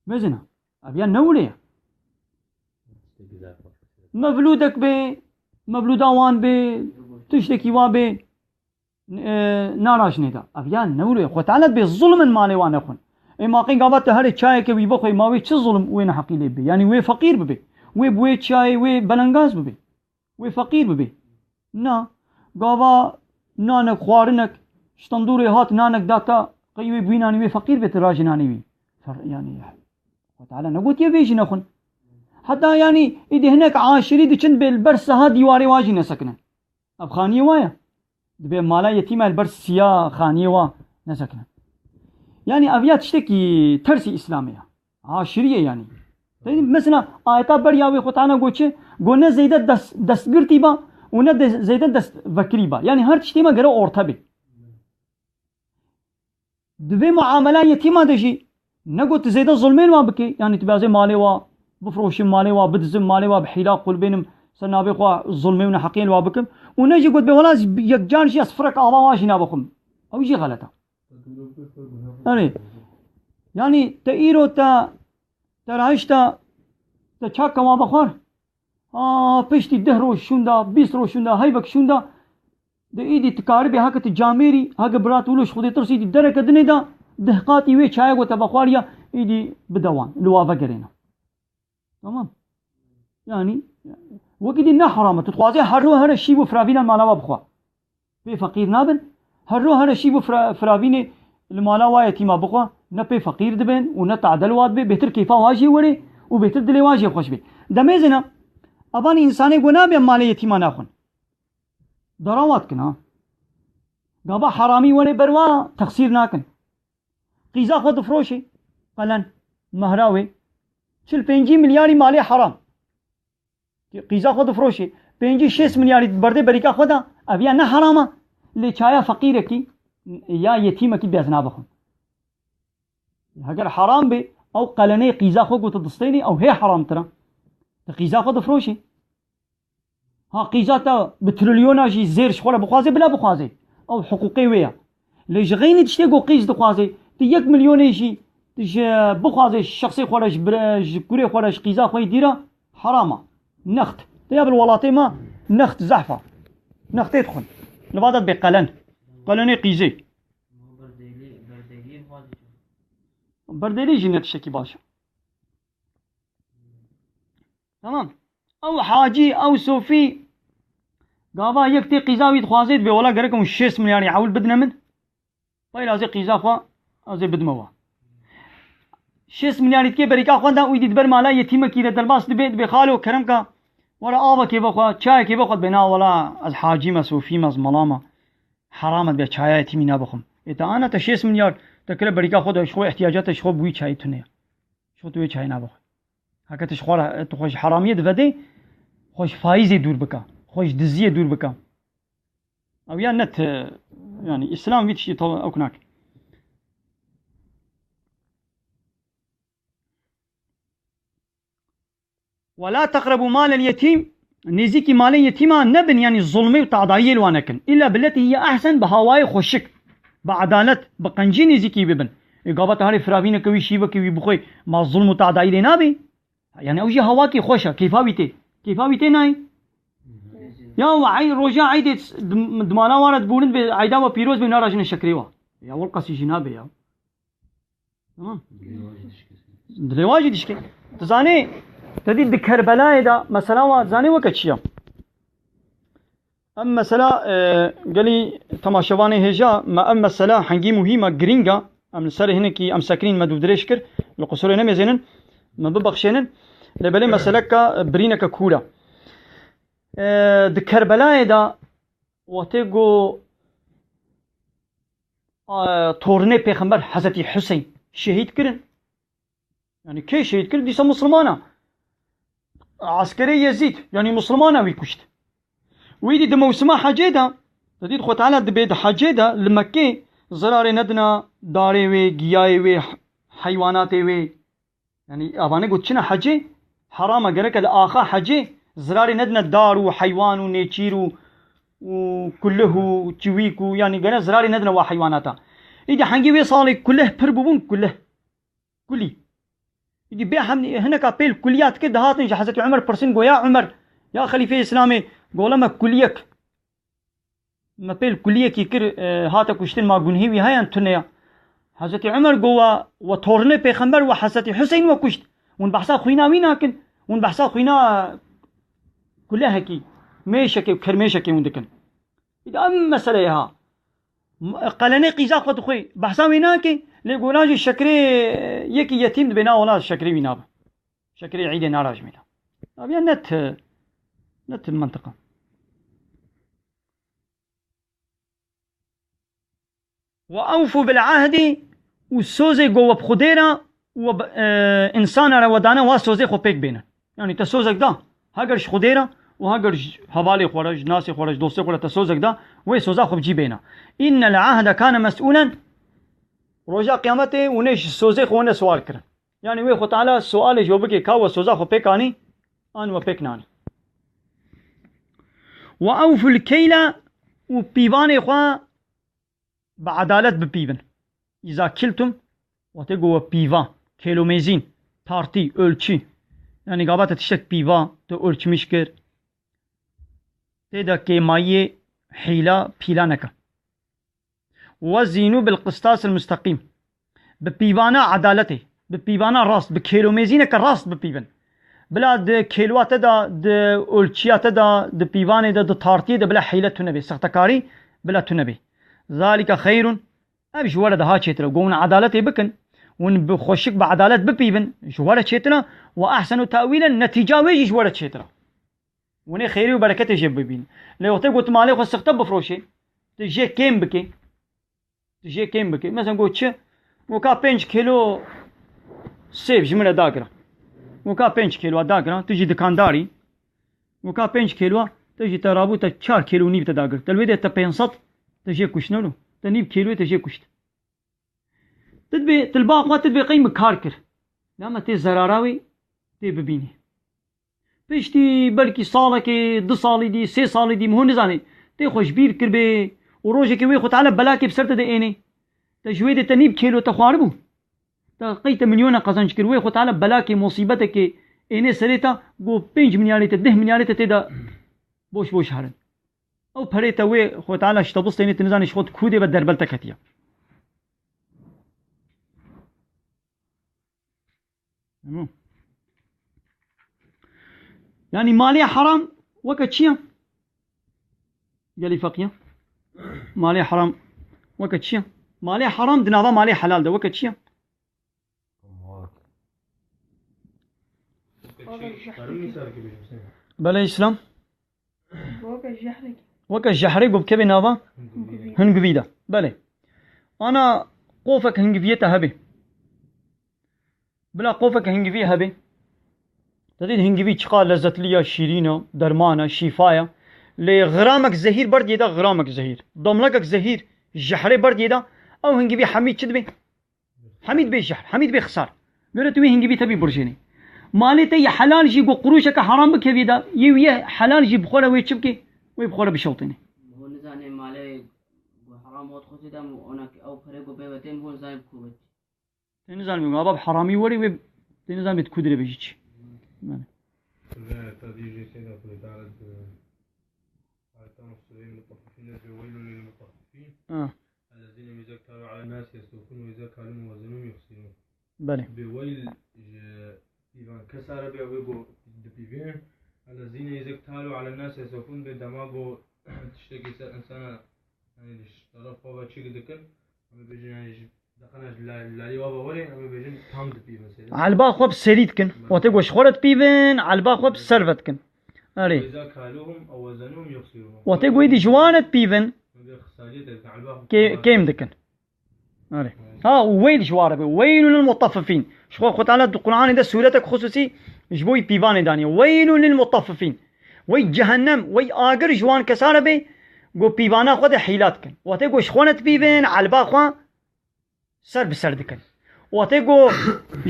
Mezin e. Ev ya ne wile ye? Mevlûdek bê, mevlûda wan bê, tiştekî wa bê, e, narajinê de. Ev ya ne wile ye? Xwe Teala bê zulmin malê wan nexwin. Ê ma qey gava te herê çayeke wî bixwê, ma wê çi zulm wê neheqî lê bibê? Yanî wê feqîr bibê. Wê bi wê çayê wê belengaz bibê. Wê feqîr bibê. Na. Gava nanek, xwarinek, ji tendûrê hat nanek da te, qey wê bûyînanî wê feqîr bê, tu rajê nanî wî. Fer-, yanî, Xwe Teala negotiye vê jî nexwin. Heta yanî, îdî hinek aşirî diçin bê li ber siha dîwarê wa jî nesekinin. Ev xaniyê wa ye. Dibê mala yetîma li ber siya xaniyê wa nesekinin. Yanî ev ya tiştekî tersî Îslamê ye. Aşirî ye yanî. Mesela ayeta beriya wê Xwe Teala got çi? Got ne zêde dest, destgirtî ba û ne de, zêde destvekirî ba. Yanî her tiştê me gere orte bê. Di vê muamela yetîma de jî ne got tu zêde zulmên wa bikê, yanî tu bê ez ê malê wa bifroşim, malê wa bidizim, malê wa bi hîla qulbênim, ser navê xwe zulmê û neheqiyên wa bikim. Û ne jî got bê wela yek car jî ez firek ava wa jî nabixwim. Ew jî xelet e. Erê. Yanî te îro te, te rahişta, te çaka wa bixwar. Ha, piştî deh roj şûnda, bîst roj şûnda, heyvek şûnda, de îdî tu karibê heke tu camêrî, heke birat wilo ji Xwedê tirsî dî dereke dinê de, deh qatî wê çaya ku te vexwariya, îdî bide wan, li wa vegerêne. Tamam. Yanî, wekî dî ne heram e. Tu dixwazê her ro here şîv û firavîna mala wa bixwe. Pê feqîr nabin. Her ro here şîv û fira-, firavînê li mala wa yetîma bixwe, ne pê feqîr dibin û ne tadel wa dibê, bêtir kêfa wa jê werê û bêtir dilê wa jê xweş bê. Demê zina, evan însanê ku nabê malê yetîma naxwin. Dara wa dikin ha. Gava heramî werê ber wa texsîr nakin. Qîza xwe difroşê, qelen, mehra wê. Çil pêncî milyarî malê heram. Qîza xwe difroşê. Pêncî şêst milyarî di berdê berîka xwe de, ev ya ne heram e. Lê çaya feqîrekî ya yetîmekî bê ez nabixwim. Heger heram bê, ew qelenê qîza xwe ku tu distênî, ew hê heramtir e. Tu qîza xwe difroşî. Ha, qîza te bi trilyona jî zêr ji xwe re bixwazê, bila bixwazê. Ew hiqûqê wê ye. Lê ji xeynî tiştê ku qîz dixwazê, tu yek milyonê jî ji bixwazê ji şexsê xwe re, ji bire-, ji kurê xwe re, ji qîza xwe yê dî re, heram e. Next. Te ya bil welatê me next zehf e. Nextê dixwin. Li va de dibê qelen. Qelenê qîzê. Berdêlî jî ne tiştekî baş e. Tamam. Ew hacî, ew sofî, gava yek tê qîza wî dixwazê, dibê wela gerek hûn şêst milyarî ewil bidine min. Payla ez ê qîza xwe, ez ê bidime we. Şêst milyarî dikê berîka xwe de, wî dî di ber mala yetîmekî de derbas dibe, dibê xalo, kerem ka, Were avekê bixwe, çayekê bixwe, bê na wela ez hacî me, sofî me, ez mela me. Heram e, bê çaya yetîmî nabixwim. Ê te ana te şêst milyar, te kire berîka xwe de, ji xwe ihtiyaca te, ji xwe bi wî çayê tune ye. Ji xwe tu wê çayê nabixwe. Heke tu ji xwe re, tu xwe ji heramiyê divedê, xwe ji faîzê dûr bike. Xwe ji diziyê dûr bike. Ew ya net, e, yani Îslam vî tiştî taw-, ew nake. "Ve la teqrebû malel yetîm", nêzîkî malê yetîma nebin, yani zulmê û tadayiyê li wan nekin. "Îlla billetî hiye ehsen", bi hawayê xweşik, bi edalet, bi qencî nêzîkî bibin. Ê gava te harê firavîneke wî, şîvekê wî bixwe, ma zulm û tadayî lê nabê? Yani ew jî hawakî xweş e, keyfa wî tê. Keyfa wî tê nayê? Ya we ey-, roja eydê di, di mala wan re dibûrin bê, eyda we pîroz bê, narajine şekrê we. Ya welqasî jî nabe ya. Tamam. Di rêwa jî dişke. Tu zanê, te dî di Kerbelayê de, mesela wa zanê weke çi ya? Em mesela, e, gelî temaşevanê hêja, me em mesela hengî muhîm e, girîng e. Em li ser hinekî em sekinîn, me dûdirêj kir. Li qusurê nemêzênin, me bibexşênin. Lê belê meseleka, e, birîneke kûr e. E, di Kerbelayê de wextê ku, e, tornê Pêxember Hezretî Huseyn şehîd kirin. Yani kê şehîd kir? Dîsa Musulmana. Eskerê Yezîd, yani Musulmana wî kuşt. Wî dî di mewsima hecê de, te dît Xwe Teala dibê di hecê de li Mekkê zirarê nedina darê wê, giyayê wê, heywanatê wê. Yani avane got çine hecê, herama gereke li axa hecê zirarê nedine dar û heywan û nêçîr û, û kulih û çivîk û yani gere zirarê nedine wa heywanata. Îdî hengî wê salê kulih pir bûbûn kulih. Kulî. Îdî bê hem hineka pêl kuliya dikir, dihatin ji Hezretî Umer pirsin, go ya Umer, ya Xelîfeyê Îslamê, gole me kuliyek, me pêl kuliyekî kir, e, hate kuştin, ma gunhî wî heyan tune ya. Hezretî Umer go we, we tornê Pêxember, we Hezretî Huseyn we kuşt. Hûn behsa xwîna wî nakin. Hûn behsa xwîna kulehekî, mêşekê û kermêşekê hûn dikin. Îdî em meseleyê ha. M-, qelenê qîza xwe dixwê. Behsa wê nake, lê golan jî şekrê yekî yetîm dibê, na wela şekrê wî nabe. Şekrê îdê narajmê de. Aviya net, net mentiqa. "Ve awfu bil ahdi", û sozê go we bi Xwedê re û we bi, e, însana re we dane, wa sozê xwe pêk bêne. Yani te sozek da, heger ji Xwedê re û heger ji hevalê xwe re, ji nasê xwe re, ji dostê xwe re te sozek da, wê soza xwe bi cî bêne. "Innel ahde kane mes'ûlen", roja Qiyametê hûn ê ji sozê xwe ne sual kirin. Yani wê Xwe Teala sualê ji we bike, ka we soza xwe pêk anî, an we pêk nanî. "Ve awful keyla", û pîvanê xwe bi edalet bipîvin. "Îza kiltum", wextê ku we pîva, kêlomêzîn, tartî, ölçü. Yani gava te tiştek pîva, te ölçmüş kir. Tê de kêmayiyê, hîla, pîla neke. "Ve zînû bil qistasil musteqîm." Bi pîvana edaletê, bi pîvana rast, bi kêlomêzîneke rast bipîvin. Bila di kêlwa te de, di ölçüya te de, di pîvanê de, di tartiyê de bila hîle tune bê, sextekarî bila tune bê. "Zalike xeyrun", ev ji we re daha çêtir e. Go hûn edaletê bikin, hûn bi xweşik bi edalet bipîvin, ji we re çêtir e. "Ve ehsenu te'wîlen", netîca wê jî ji we re çêtir e. Hûn ê xêrî û bereketê jê bibînin. Lê wextê ku tu malê xwe sexte bifroşê, tu jê kêm bikê, tu jê kêm bikê. Mesela got çi? Got ka pênc kîlo sêv ji min re dagira. Got ka pênc kîlo dagira, tu jî dikandarî. Got ka pênc kîlo, tu jî te rabû te çar kîlo û nîv te dagir. Te li wê de te pênc sed, te jê kuşt, ne lo? Te nîv kîloyê te jê kuşt. Tu dibê, tu li ba xwe tu dibê qey min kar kir. Ya me tê zerara wê tê bibînî. Piştî belkî salekê, du salî dî, sê salî dî, min hûn nizanî, tê xwe ji bîr kiribê û rojekê wê Xwe Teala belakê bi ser te de ênê. Te ji wê dê te nîv kêlo te xwaribû. Te qey te milyona qezenc kir, wê Xwe Teala belakê, musîbetekê ênê serê te, got pênc milyarê te, deh milyarê te tê de boş boş herin. Ew perê te wê Xwe Teala ji te bistênê, tu nizanî ji xwe tu kû dê ve derbel te ketiye. Tamam. Yani malê heram weke çi ye? Gelî feqiya. Malê heram weke çi ye? Malê heram di nava malê helal de weke çi ye? Weke çi? Belê, Îslam. Weke jehrek. Weke jehrê ku bikevê nava hingivî de. Belê. Ana qofek hingiviyê te hebe. Bila qofek hingivî hebe. Te dît hingivî çiqa lezzetli ya, şîrîn e, derman e, şîfa ye. Lê xiramekî zehîr berdiyê de, xiramekî zehîr. Damlekek zehîr, jehrê berdiyê de, ew hingivî hemî çi dibe? Hemî dibe jehr, hemî dibe xisar. Lore tu wê hingivî tevî burjênî. Malê te yê helal jî ku qurûşeke heram bikevî de, yê wî ye helal jî bi xwe re wê çi bike? Wê bi xwe re bişewtêne. Hûn nizanê malê ku heram ot xwe tê de, ona ew pere ku bê wetê, hûn nizanê bi ku wetî. Te nizanî, aba bi heramî werî wê, te nizanî bi ku dirê be jî çi. Belê. Ve tadî jê seyda Xwedê Teala di ayeta Sûreyê Mutaffifîn de dibe, "Weylun lil mutaffifîn, Ha. ellezîne izâ ktâlû alen nâsi yestewfûn ve izâ kâlûhum ve wezenûhum yuxsîrûn." Belê. Bi weyl ji pîvan kesa re be, wê ku dipîvînin. Ellezîne izâ ktâlû alen nâsi yestewfûn, be dema ku tiştekî ser insana, yanî ji teref xwe ve çi dikin, em ê bêjin, yanî ji Daqana ji la-, lalî wa ve werê, em ê bêjin tam dipîvin sêde. Elba xwe bi serî dikin. Belê. Wextê ku ji xwe re dipîvin, elba xwe bi ser ve dikin. Erê. Wezâ kâluhum ew wezenûhum yuxsîrûn. Wextê ku êdî ji wan re dipîvin, Em bê xisariyê te dikin, elba xwe kê-, kêm dikin. Erê. Evet. Ha, û weyl ji wan re be. Weylun lil mutaffifîn. Ji xwe Xwe Teala di Qur'anê de sûretek xusûsî ji bo wî pîvanê daniye. Weylun lil mutaffifîn. Wey cehennem, wey agir ji wan kesa re be, ku pîvana xwe de hîla dikin. Wextê ku ji xwe re dipîvin, elba xwe ser bi ser dikin. Wextê ku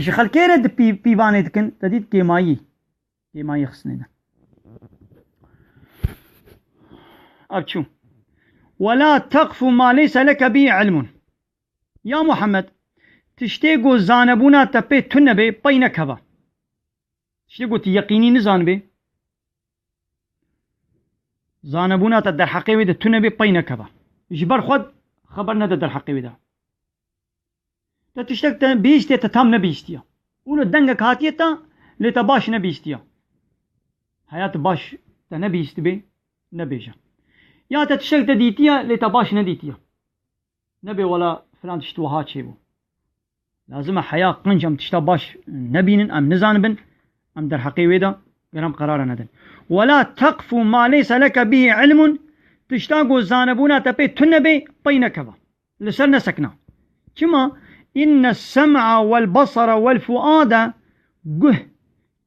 ji xelkê re di pî-, pîvanê dikin, te dît kêmayî. Kêmayî xistinê de. Ev çû. "Ve la teqfu ma leyse leke bî ilmun." Ya Muhammed, tiştê ku zanebûna te pê tune be, pey nekeva. Tiştê ku tu yeqînî nizanibê, zanebûna te derheqê wê de tune be, pey nekeva. Ji ber xwe xeber nede derheqê wê de. Te tiştek te bihîstiye, te tam nebihîstiye. Wilo dengek hatiye te, lê te baş nebihîstiye. Heya tu baş te nebihîstibê, nebêje. Ya te tiştek te dîtiye, lê te baş nedîtiye. Nebê wela filan tişt wiha çêbû. Lazim e heya qenc em tişta baş nebînin, em nizanibin, em derheqê wê de gerem qerara nedin. "Wela teqfu ma leyse leke bîhî ilmun", tişta ku zanebûna te pê tune bê, pey nekeve. Li ser nesekna. Çima? "Inne sem'a wel basara wel fuade", guh,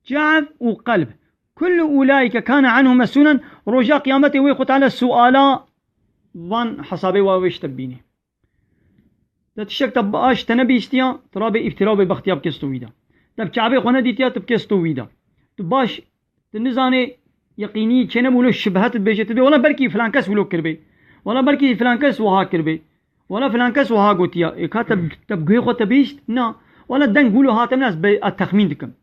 çav û qelb. "Kullu ulaike kane anhu mesûlen", roja qiyametê wê Xwe Teala suala van hesabê wa wê ji te bibînî. Te tiştek te baş te nebihîstiya, tu rabê îftira û bêbextiya bikê stû wî de. Te bi çavê xwe nedîtiya, tu bikê stû wî de. Tu baş, tu nizanê yeqînî çênebû, wilo şibhet dibêje, tu dibê, "Wela belkî filan kes wilo kiribê. Wela belkî filan kes wiha kiribê. Wela filan kes wiha gotiya." Ê ka te, te bi guhê xwe te bihîst? Na. Wela deng wilo hate min, ez be-, ez texmîn dikim.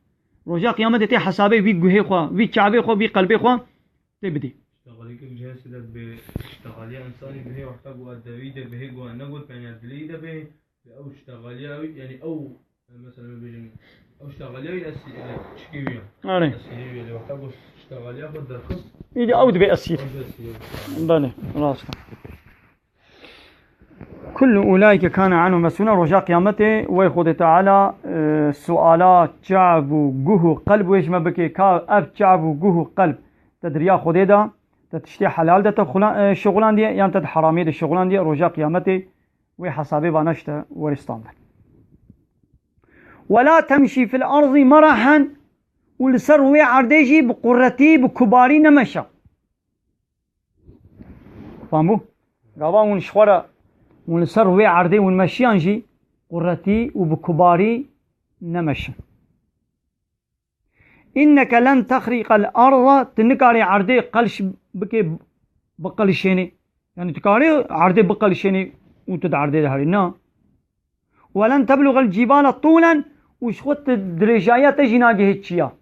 Roja qiyametê tê hesabê wî guhê xwe, wî çavê xwe, wî qelbê xwe tê bidê. Ştexalîkek ji hesê de bi ştexaliya însanî bihê wexta ku a devî de bihê ku a negot, yanî a dilê de bihê, bi ew ştexaliya wî, yanî ew, mesela, me bêjin, ew ştexaliya wî esî-, e, çikê wî ye. Erê. Esîrê wî ye. Lê wexta ku ştexaliya xwe derxist, Îdî ew dibe esîr. Ew dibe esîr. Belê, rast e. Kullu ulaike kane anhu mesûna, roja qiyametê wey Xwedê Teala, e, suala çav û guh û qelb wê ji me bike, ka ev çav û guh û qelb te di riya Xwedê de, te tiştê helal de te xulan-, e, şixulandiye, yan te di heramiyê de şixulandiye, roja qiyametê wê hesabê vana ji te werê standin. "Wela temşî fil erdî merahen", û li ser wê erdê jî bi quretî, bi kubarî nemeşe. Fam bû? Gava hûn ji xwe re, hûn li ser wê erdê hûn meşiyan jî quretî û bi kubarî nemeşin. "Inneke len texrîqel arda", tu nikarî erdê qelş bike, biqelişênî. Yanî tu karî erdê biqelişênî û tu di erdê de herî. Na. "Welen tebluxel cîbale tûlen", û ji xwe tu dirêjayiya te jî nagihê çiya.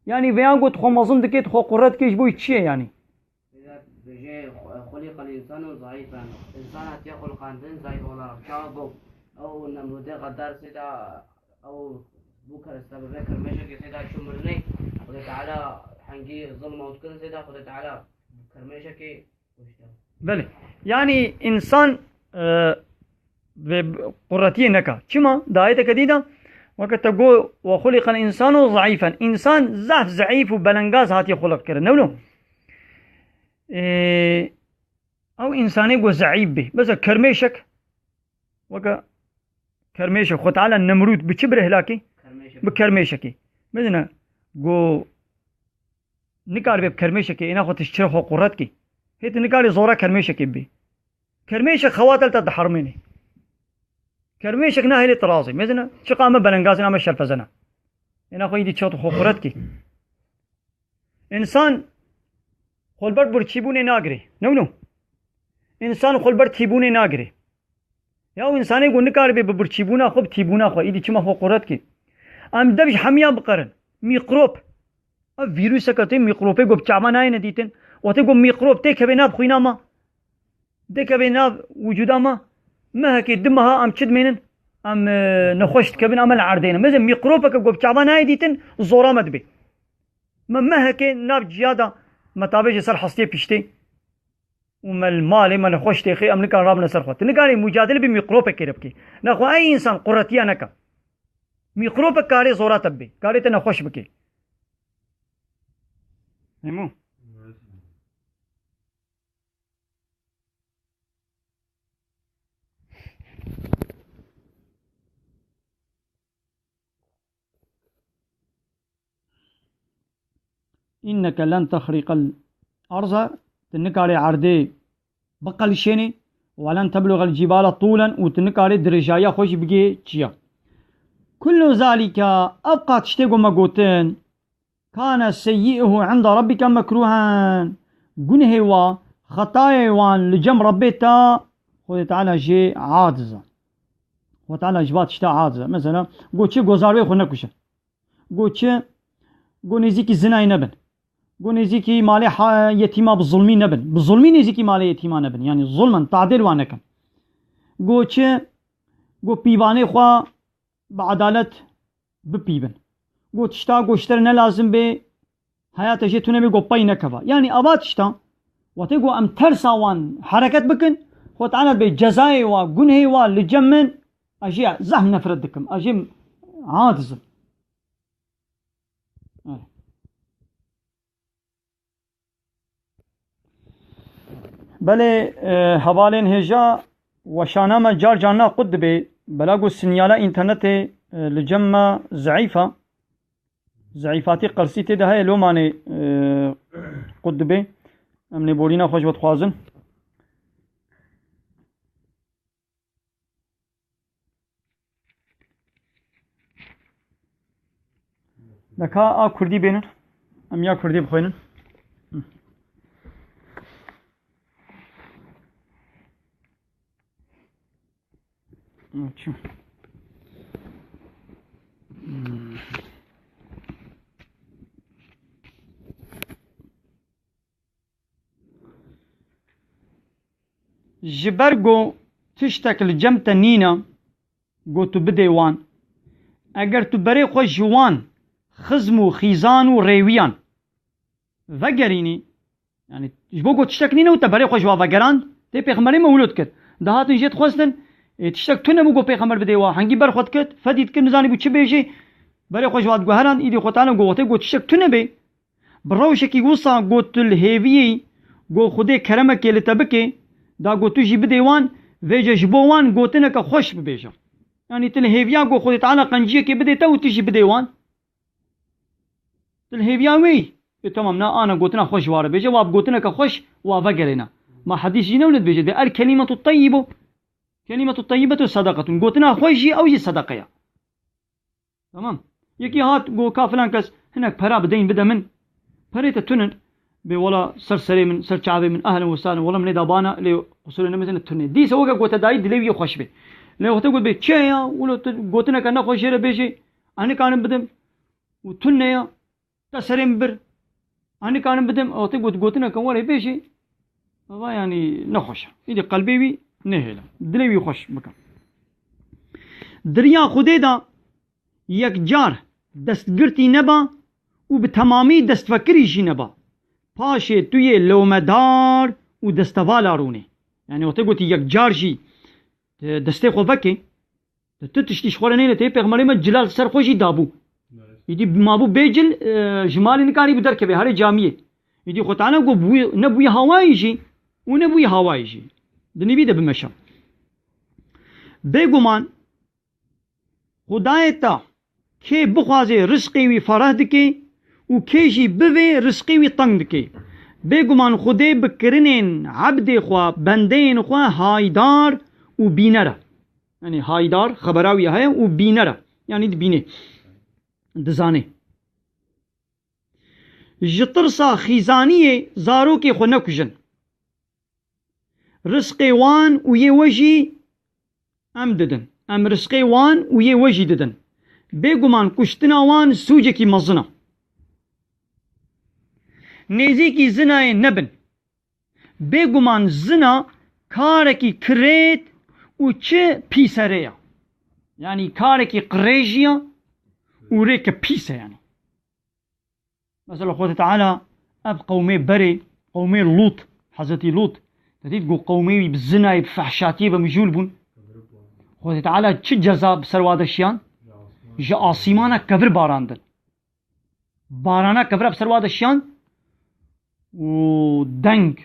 Yanî vêya got xwe mezin dike, tu xwe qure dike, ji bo çi ye yanî? Bêje, xu-, xuliqel însanu zayîfen. Însan hatiye xulqandin zayîf olarak. Çawa got, ew Nemrûdê xedar sêda, ew bû kir-, sebebê kirmêşekê sêda çû mirinê. Xwedê Teala hengî zilm ew dikirin sêda, Xwedê Teala kirmêşekê Belê. Yanî însan, e, vê quretiyê neka. Çima? Di ayeteke dî de, Weke te got, "Ve xuliqel insanu zayîfen." Însan zehf zeîf û belengaz hatiye xuliq kirin. Ne wilo? Ê, ew însanê got zeîf bê. Mesela kermêşek, weke kermêşek, Xwe Teala Nemrûd bi çi bir hilakî? Bi kermêşekî. Bizine, got, "Nikaribê bi kermêşekê êna xwe tişt çira xwe quret kî." Hê tu nikarî zora kermêşekê bî. Kermêşek xewatel te dihermênê. Kermêşek nahêlê tirazê. Mezina, çiqa me belengazin, ame şerpezena. Êna xwe îdî çat xwe xuret kî. Însan xwe li ber birçîbûnê nagirê. Ne wilo? Însan xwe li ber tîbûnê nagirê. Ya û însanê ku nikaribe bi birçîbûna xwe, bi tîbûna xwe, îdî çima xwe quret kî? Em dev ji hemiya biqerin. Mîkrop. Ev vîruseke tê mîkropê ku bi çavan nayêne dîtin. Wextê ku mîkrop têkeve nav xwîna me, têkeve nav wicûda me, mehekê, du meha em çi dimênin? Em, e, nexweş dikevin, em li erdê ne. Mezin mîkropeke ku bi çavan nayê dîtin, zora me dibe. Me mehekê nav ciya de me tabê ji ser hestiyê piştê. Û me li malê me nexweş têxê, em nikan rabine ser xwe. Tu nikarî mucadele bi mîkropekê re bikî. Nexwe ey însan quretiya neke. Mîkropek karê zora te bibê. Karê te nexweş bikê. Hemû. "Inneke len tehriqel arza", tu nikarê erdê biqelişênî, "ve len tebluğel cibala tûlen", û tu nikarê dirêjayiya xwe jî bigê çiya. "Kullu zalike", ev qat tiştê ku me gotin, "kane seyyi'uhu inde rabbike mekruhen." Gunhê wa, xetayê wan li cem Rebbê te, Xwedê Teala jê aciz e. Xwedê Teala ji va tişta aciz e. Mesela, got çi, "Gozarvê xwe nekuje." Got çi, got nêzîkî zinayê nebin. Got nêzîkî malê ha-, yetîma bi zulmî nebin. Bi zulmî nêzîkî malê yetîma nebin. Yanî zulmen, tadêl wan nekin. Got çi, got pîvanê xwe bi edalet bipîvin. Got tişta got ji te re ne lazim bê, heya te jê tune bê, got pey nekeva. Yanî ava tişta, wextê got em tersa wan hereket bikin, Xwedê Teala bê cezayê wa, gunhê wa li cem min, ez jê zehf nefret dikim. Ez jê aciz im. Belê, e, hevalên hêja, weşana me car carna qut dibe. Bela ku sinyala înternetê, e, li cem me zeîf e. Zeîfatî qelsî tê de heye, lomanê, e, qut dibe. Em lêborîna xwe ji we dixwazin. Neka a kurdî bênin. Em ya kurdî bixwînin. Çi? Ji ber ku tiştek li cem te nîne, ku tu bidê wan. Eger tu berê xwe ji wan, xizm û xîzan û rêwiyan vegerînî, yanî ji bo ku tiştek nîne û te berê xwe ji wan vegerand, tê Pêxemberê me wilo dikir. Dihatin jê dixwestin, ê, tiştek tune bû ku Pêxember bidê wan. Hengî ber xwe dikir, fedî dikir, nizanî bû çi bêjê, berê xwe ji wan diguherand, îdî xwe tane got, wextê got tiştek tune bê, bi rewşekî wisa got tu li hêviyê got Xwedê keremekê li te bike, da got tu jî bidê wan, vêce ji bo wan gotineke xweş bibêje. Yanî tu li hêviya got Xwedê Teala qenciyekê bidê te û tu jî bidê wan. Tu li hêviya wê yî. E, temam, na ana gotina xweş ji wa re bêje, wa bi gotineke xweş wa vegerêne. Ma hedîs jî newne dibêje, dê el kelimetu teyyibu, kelimetu teyyibetu sadakatun. Gotina xweş jî, ew jî sedeqe ye. Tamam. Yekî hat got, ka filan kes hinek pera bi deyn bide min. Perê te tunin. Bê wela ser serê min, ser çavê min, ehlen we sahlen, wela min ê da bana, lê qusurê nemezin, tune. Dîsa weke gote dayî dilê wî xweş bê. Lê wextê got bê çi ya, wilo tu gotineke nexweş jê re bêjê, ez nikarim bidim. Û tune ya, te serê min bir. Ez nikarim bidim, wextê got, gotineke were bêjê. Eva yanî nexweş e. Îdî qelbê wî nehêle. Dilê wî xweş bike. Di riya Xwedê de yekcar destgirtî neba û bi temamî destvekirî jî neba. Paşê tu yê lewmedar û destevala rûnê. Yanî wextê gotî yekcar jî, e, destê xwe vekê, Tu, tu tiştî ji xwe re nêne, tê pêxemberê me cilal ser xwe jî dabû. Îdî mabû bê cil, e, ji malê nikarîbû derkeve, herê camiyê. Îdî Xwe Teala got, bû, ne bûyî hawayî jî û ne bûyî hawayî jî. Di nîvî de bimeşe. Bêguman, Xwedayê te kê bixwazê rizqê wî fereh dike û kê jî bivê rizqê wî teng dike. Bêguman Xwedê bi kirinên ebdê xwe, bendeyên xwe haydar û bîner e. Yanî haydar, xebera wî heye û bîner e. Yanî dibînê, dizanê. Ji tirsa xîzaniyê zarokê xwe nekujin. Rizqê wan û yê we jî em didin. Em rizqê wan û yê we jî didin. Bêguman kuştina wan sûcekî mezin e. Nêzîkî zinayê nebin. Bêguman zina karekî kirêt û çi pîserê ye. Yanî karekî qirêjî ye û rêke pîs e yanî. Mesela Xwedê Teala ev qewmê berê, qewmê Lût, Hezretî Lût, te dît ku qewmê wî bi zinayê, bi fehşatiyê, bi mijûl bûn. Xwedê Teala çi ceza bi ser wa de şiyan? Ji asîmana kevir barandin. Barana kevira bi ser wa de şiyan û deng,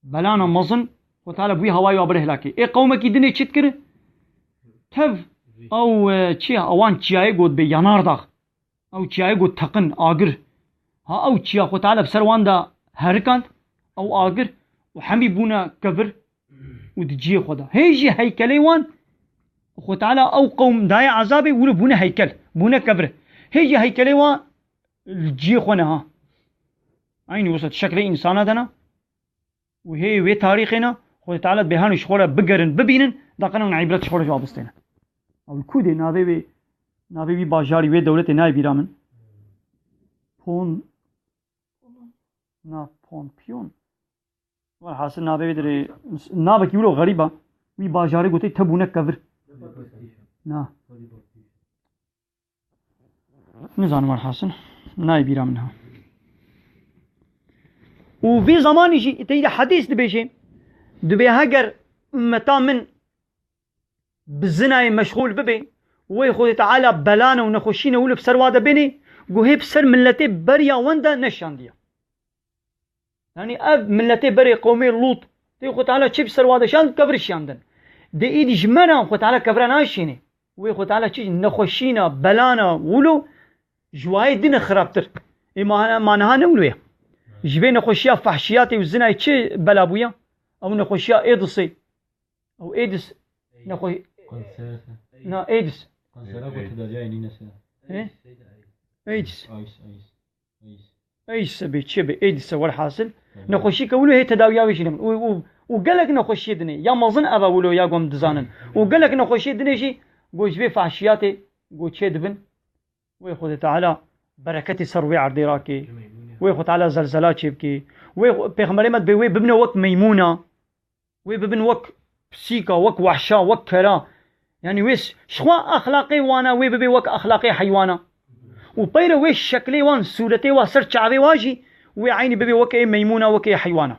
belana mezin, Xwedê Teala bûyî hawayê wa bir hilakê. Ê qewmekî dinê çi dikir? Tev ew, e, çi ye? Ewan çiyayê got bê yanardax. Ew çiyayê got teqin, agir. Ha ew çiya Xwedê Teala bi ser wan de herikand, ew agir, û hemî bûne kevir û di cihê xwe de. Hê jî heykelê wan, Xwedê Teala ew qewm daye ezabê, wilo bûne heykel, bûne kevir. Hê jî heykelê wan li cihê xwe ne ha. Eynî wisa şeklê însana de ne. Û hê wê tarîxê ne, Xwedê Teala dibê hanu ji xwe re bigerin, bibînin, da qena hûn îbret ji xwe re jî abistêne. Ew li ku dê navê wê, navê wî bajarî, wê dewletê nayê bîra min. Pon-, na Ponpiyon. Welhasil navê wê dirê, navekî wilo xerîb e. Wî bajarê gotê te bûne kevir. Na. Nizanim welhasil. Nayê bîra min ha. Û vê zamanî jî teyde hedîs dibêje, dibê heger ummeta min bi zinayê meşxûl bibe, wê Xwedê Teala belane û nexweşîne wilo bi ser wa de bênê, ku hê bi ser miletê beriya wan de neşandiye. Yanî ev miletê berê qewmê Lût, tê Xwedê Teala çi bi ser wa de şand, kevir şiyandin. Dê êdî ji me re Xwedê Teala kevira naşînê. Wê Xwedê Teala çi nexweşîna, belana, wilo ji wayê din e xirabtir. Ê ma, ma niha ne wilo ye. Ji vê nexweşiya fehşiyatê û zinayê çi bela bûye? Ew nexweşiya êdisê. Ew êdis nexwe-, Kanser. Na êdis. Kansera ku tedaviyayê nîne se. He? Êdis. Ayis, ayis. Ayis. Ey sebê çi be, êdî se welhasil. Nexweşî ke wilo hê tedawiya wê jî nebin. Û, û, û gelek nexweşiyê dinê. Ya mezin eva wilo ya gom dizanin. Û gelek nexweşiyê dinê jî go ji vê fahşiyatê go çê dibin. Wê Xwedê Teala bereketê ser wê erdê rakê. Wê Xwedê Teala zelzela çê bikê. Wê Xwe-, Pêxemberê me dibê wê bibine wek meymûna. Wê bibin wek pisîka, wek wehşa, wek kera. Yanî wê s-, ji xwe exlaqê wana wê bibe wek exlaqê heywana. Û peyre wê şeklê wan, sûretê wa ser çavê wa jî wê eynî bibe wek ê meymûna, wek ê heywana.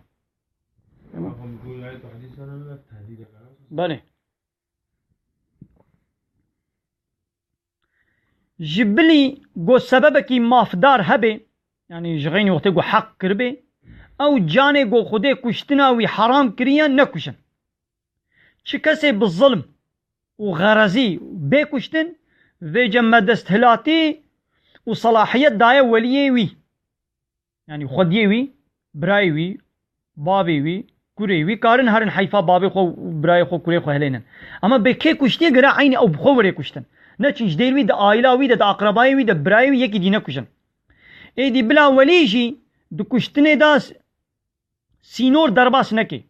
Belê. Ji bilî go sebebekî mafdar hebe, yanî ji xeynî wextê go heq kiribê, ew canê go Xwedê kuştina wî heram kiriye, nekujin. Çi kesê bi zilm û xerezî bê kuştin, vêce me desthilatî û selahiyet daye weliyê wî. Yanî xwediyê wî, birayê wî, bavê wî, kurê wî, karin herin heyfa bavê xwe û birayê xwe, kurê xwe hilênin. Ema bê kê kuştiye gere eynî ew bi xwe were kuştin. Neçin ji dêr wî, di aîla wî de, di aqrebayê wî de, birayê wî yekî dî nekujin. Êdî bila welî jî di kuştinê de s-, sînor derbas neke.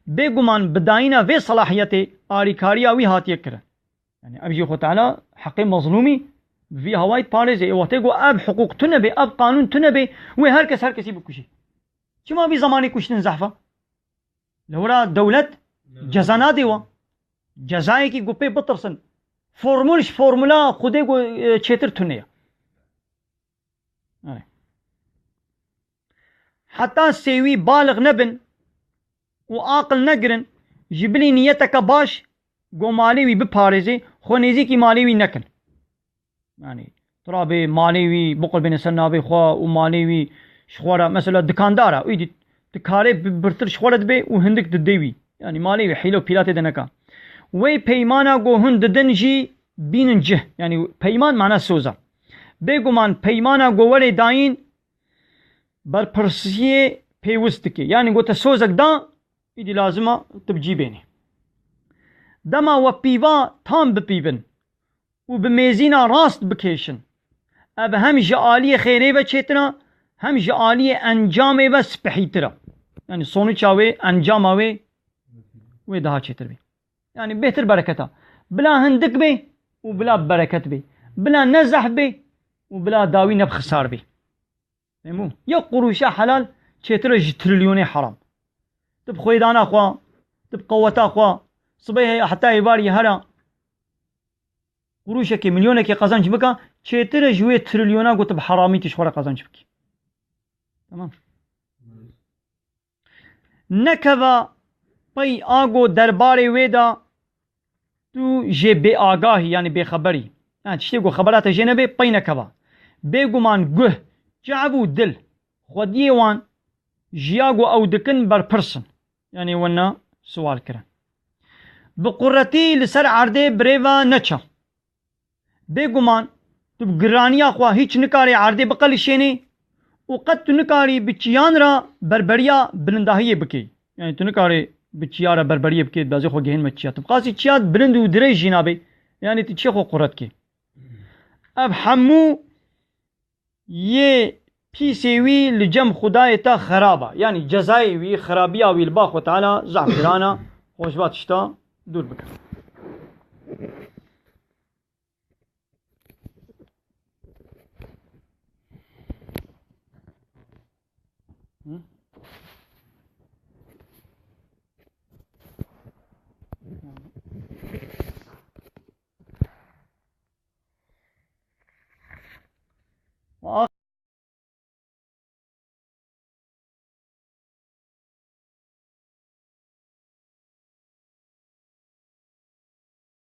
Bêguman bi dayîna vê selahiyetê alîkariya wî hatiye kirin. Yanî ev jî Xwe Teala heqê mezlûmî bi vî hawayî diparêze. Ê wextê ku ev hiqûq tune be, ev qanûn tune be, wê her kes her kesî bikujê. Çima vî zemanî kuştin zehf e? Li wira dewlet ceza nadê we. Cezayekî ku pê bitirsin. Formûl ji formûla Xwedê ku, e, çêtir tune ye. Erê. Heta sêwî balix nebin û aqil negirin, ji bilî niyeteke baş go malê wî biparêzê, xwe nêzîkî malê wî nekin. Yanî, tu rabê malê wî biqurbêne ser navê xwe û malê wî ji xwe re, mesela dikandar e, êdî tu karê bi-, birtir ji xwe re dibê û hindik didê wî. Yanî malê wî hîle û pîla tê de neka. Wê peymana go hûn didin jî bînin cih. Yanî peyman mana soz e. Bêguman peymana go werê dayîn berpirsiyê pêwist dike. Yanî go te sozek da, êdî lazim e tu bi cî bênî. Dema we pîva tam bipîvin û bi mêzîna rast bikêşin, ev hem ji aliyê xêrê ve çêtir e, hem ji aliyê encamê ve spehîtir e. Yanî sonuça wê, encama wê, wê daha çêtir bê. Yanî bêhtir bereket e. Bila hindik bê û bila bereket bê. Bila ne zehf bê û bila dawî ne bi xisar bê. Fehmû? Yek qurûşa helal çêtir e ji trilyonê heram. Tu bi xwêdana xwe, tu bi qeweta xwe, sibê heta êvarî here qurûşekê, milyonekê qezenc bika, çêtir e ji wê trilyona ku tu bi heramî tu ji xwe re qezenc bikî. Tamam. Nekeva pey a ku derbarê wê de tu jê bêagahî, yanî bêxeberî. Yanî tiştê ku xebera te jê nebe, pey nekeva. Bêguman guh, çav û dil, xwediyê wan ji ya ku ew dikin berpirs in. Yanî wina siwal kirin. Bi quretî li ser erdê birêva neçe. Bêguman tu bi giraniya xwe hîç nikarî erdê biqelişênî û qet tu nikarî bi çiyan re berberiya bilindahiyê bikî. Yanî tu nikarî bi çiya re berberiyê bikî, dibêjî xwe gihînme çiya. Tu bi qasî çiya bilind û dirêj jî nabê. Yanî tu çi xwe quret kî? Ev hemû yê pîsê wî li cem Xwedayê te xerab e. Yanî cezayê wî, xerabiya wî li ba Xwe Teala zehf giran e. Xwe ji va tişta dûr bike.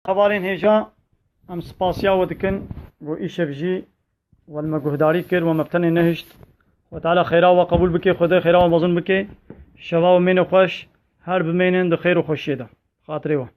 Hevalên hêja, em spasiya we dikin, ku îşev jî we li me guhdarî kir, we me bi tenê nehişt. Xwe Teala xêra we qebûl bike, Xwedê xêra we mezin bike. Şeva we mêne xweş, her bimênin di xêr û xweşiyê de. Xatirê we.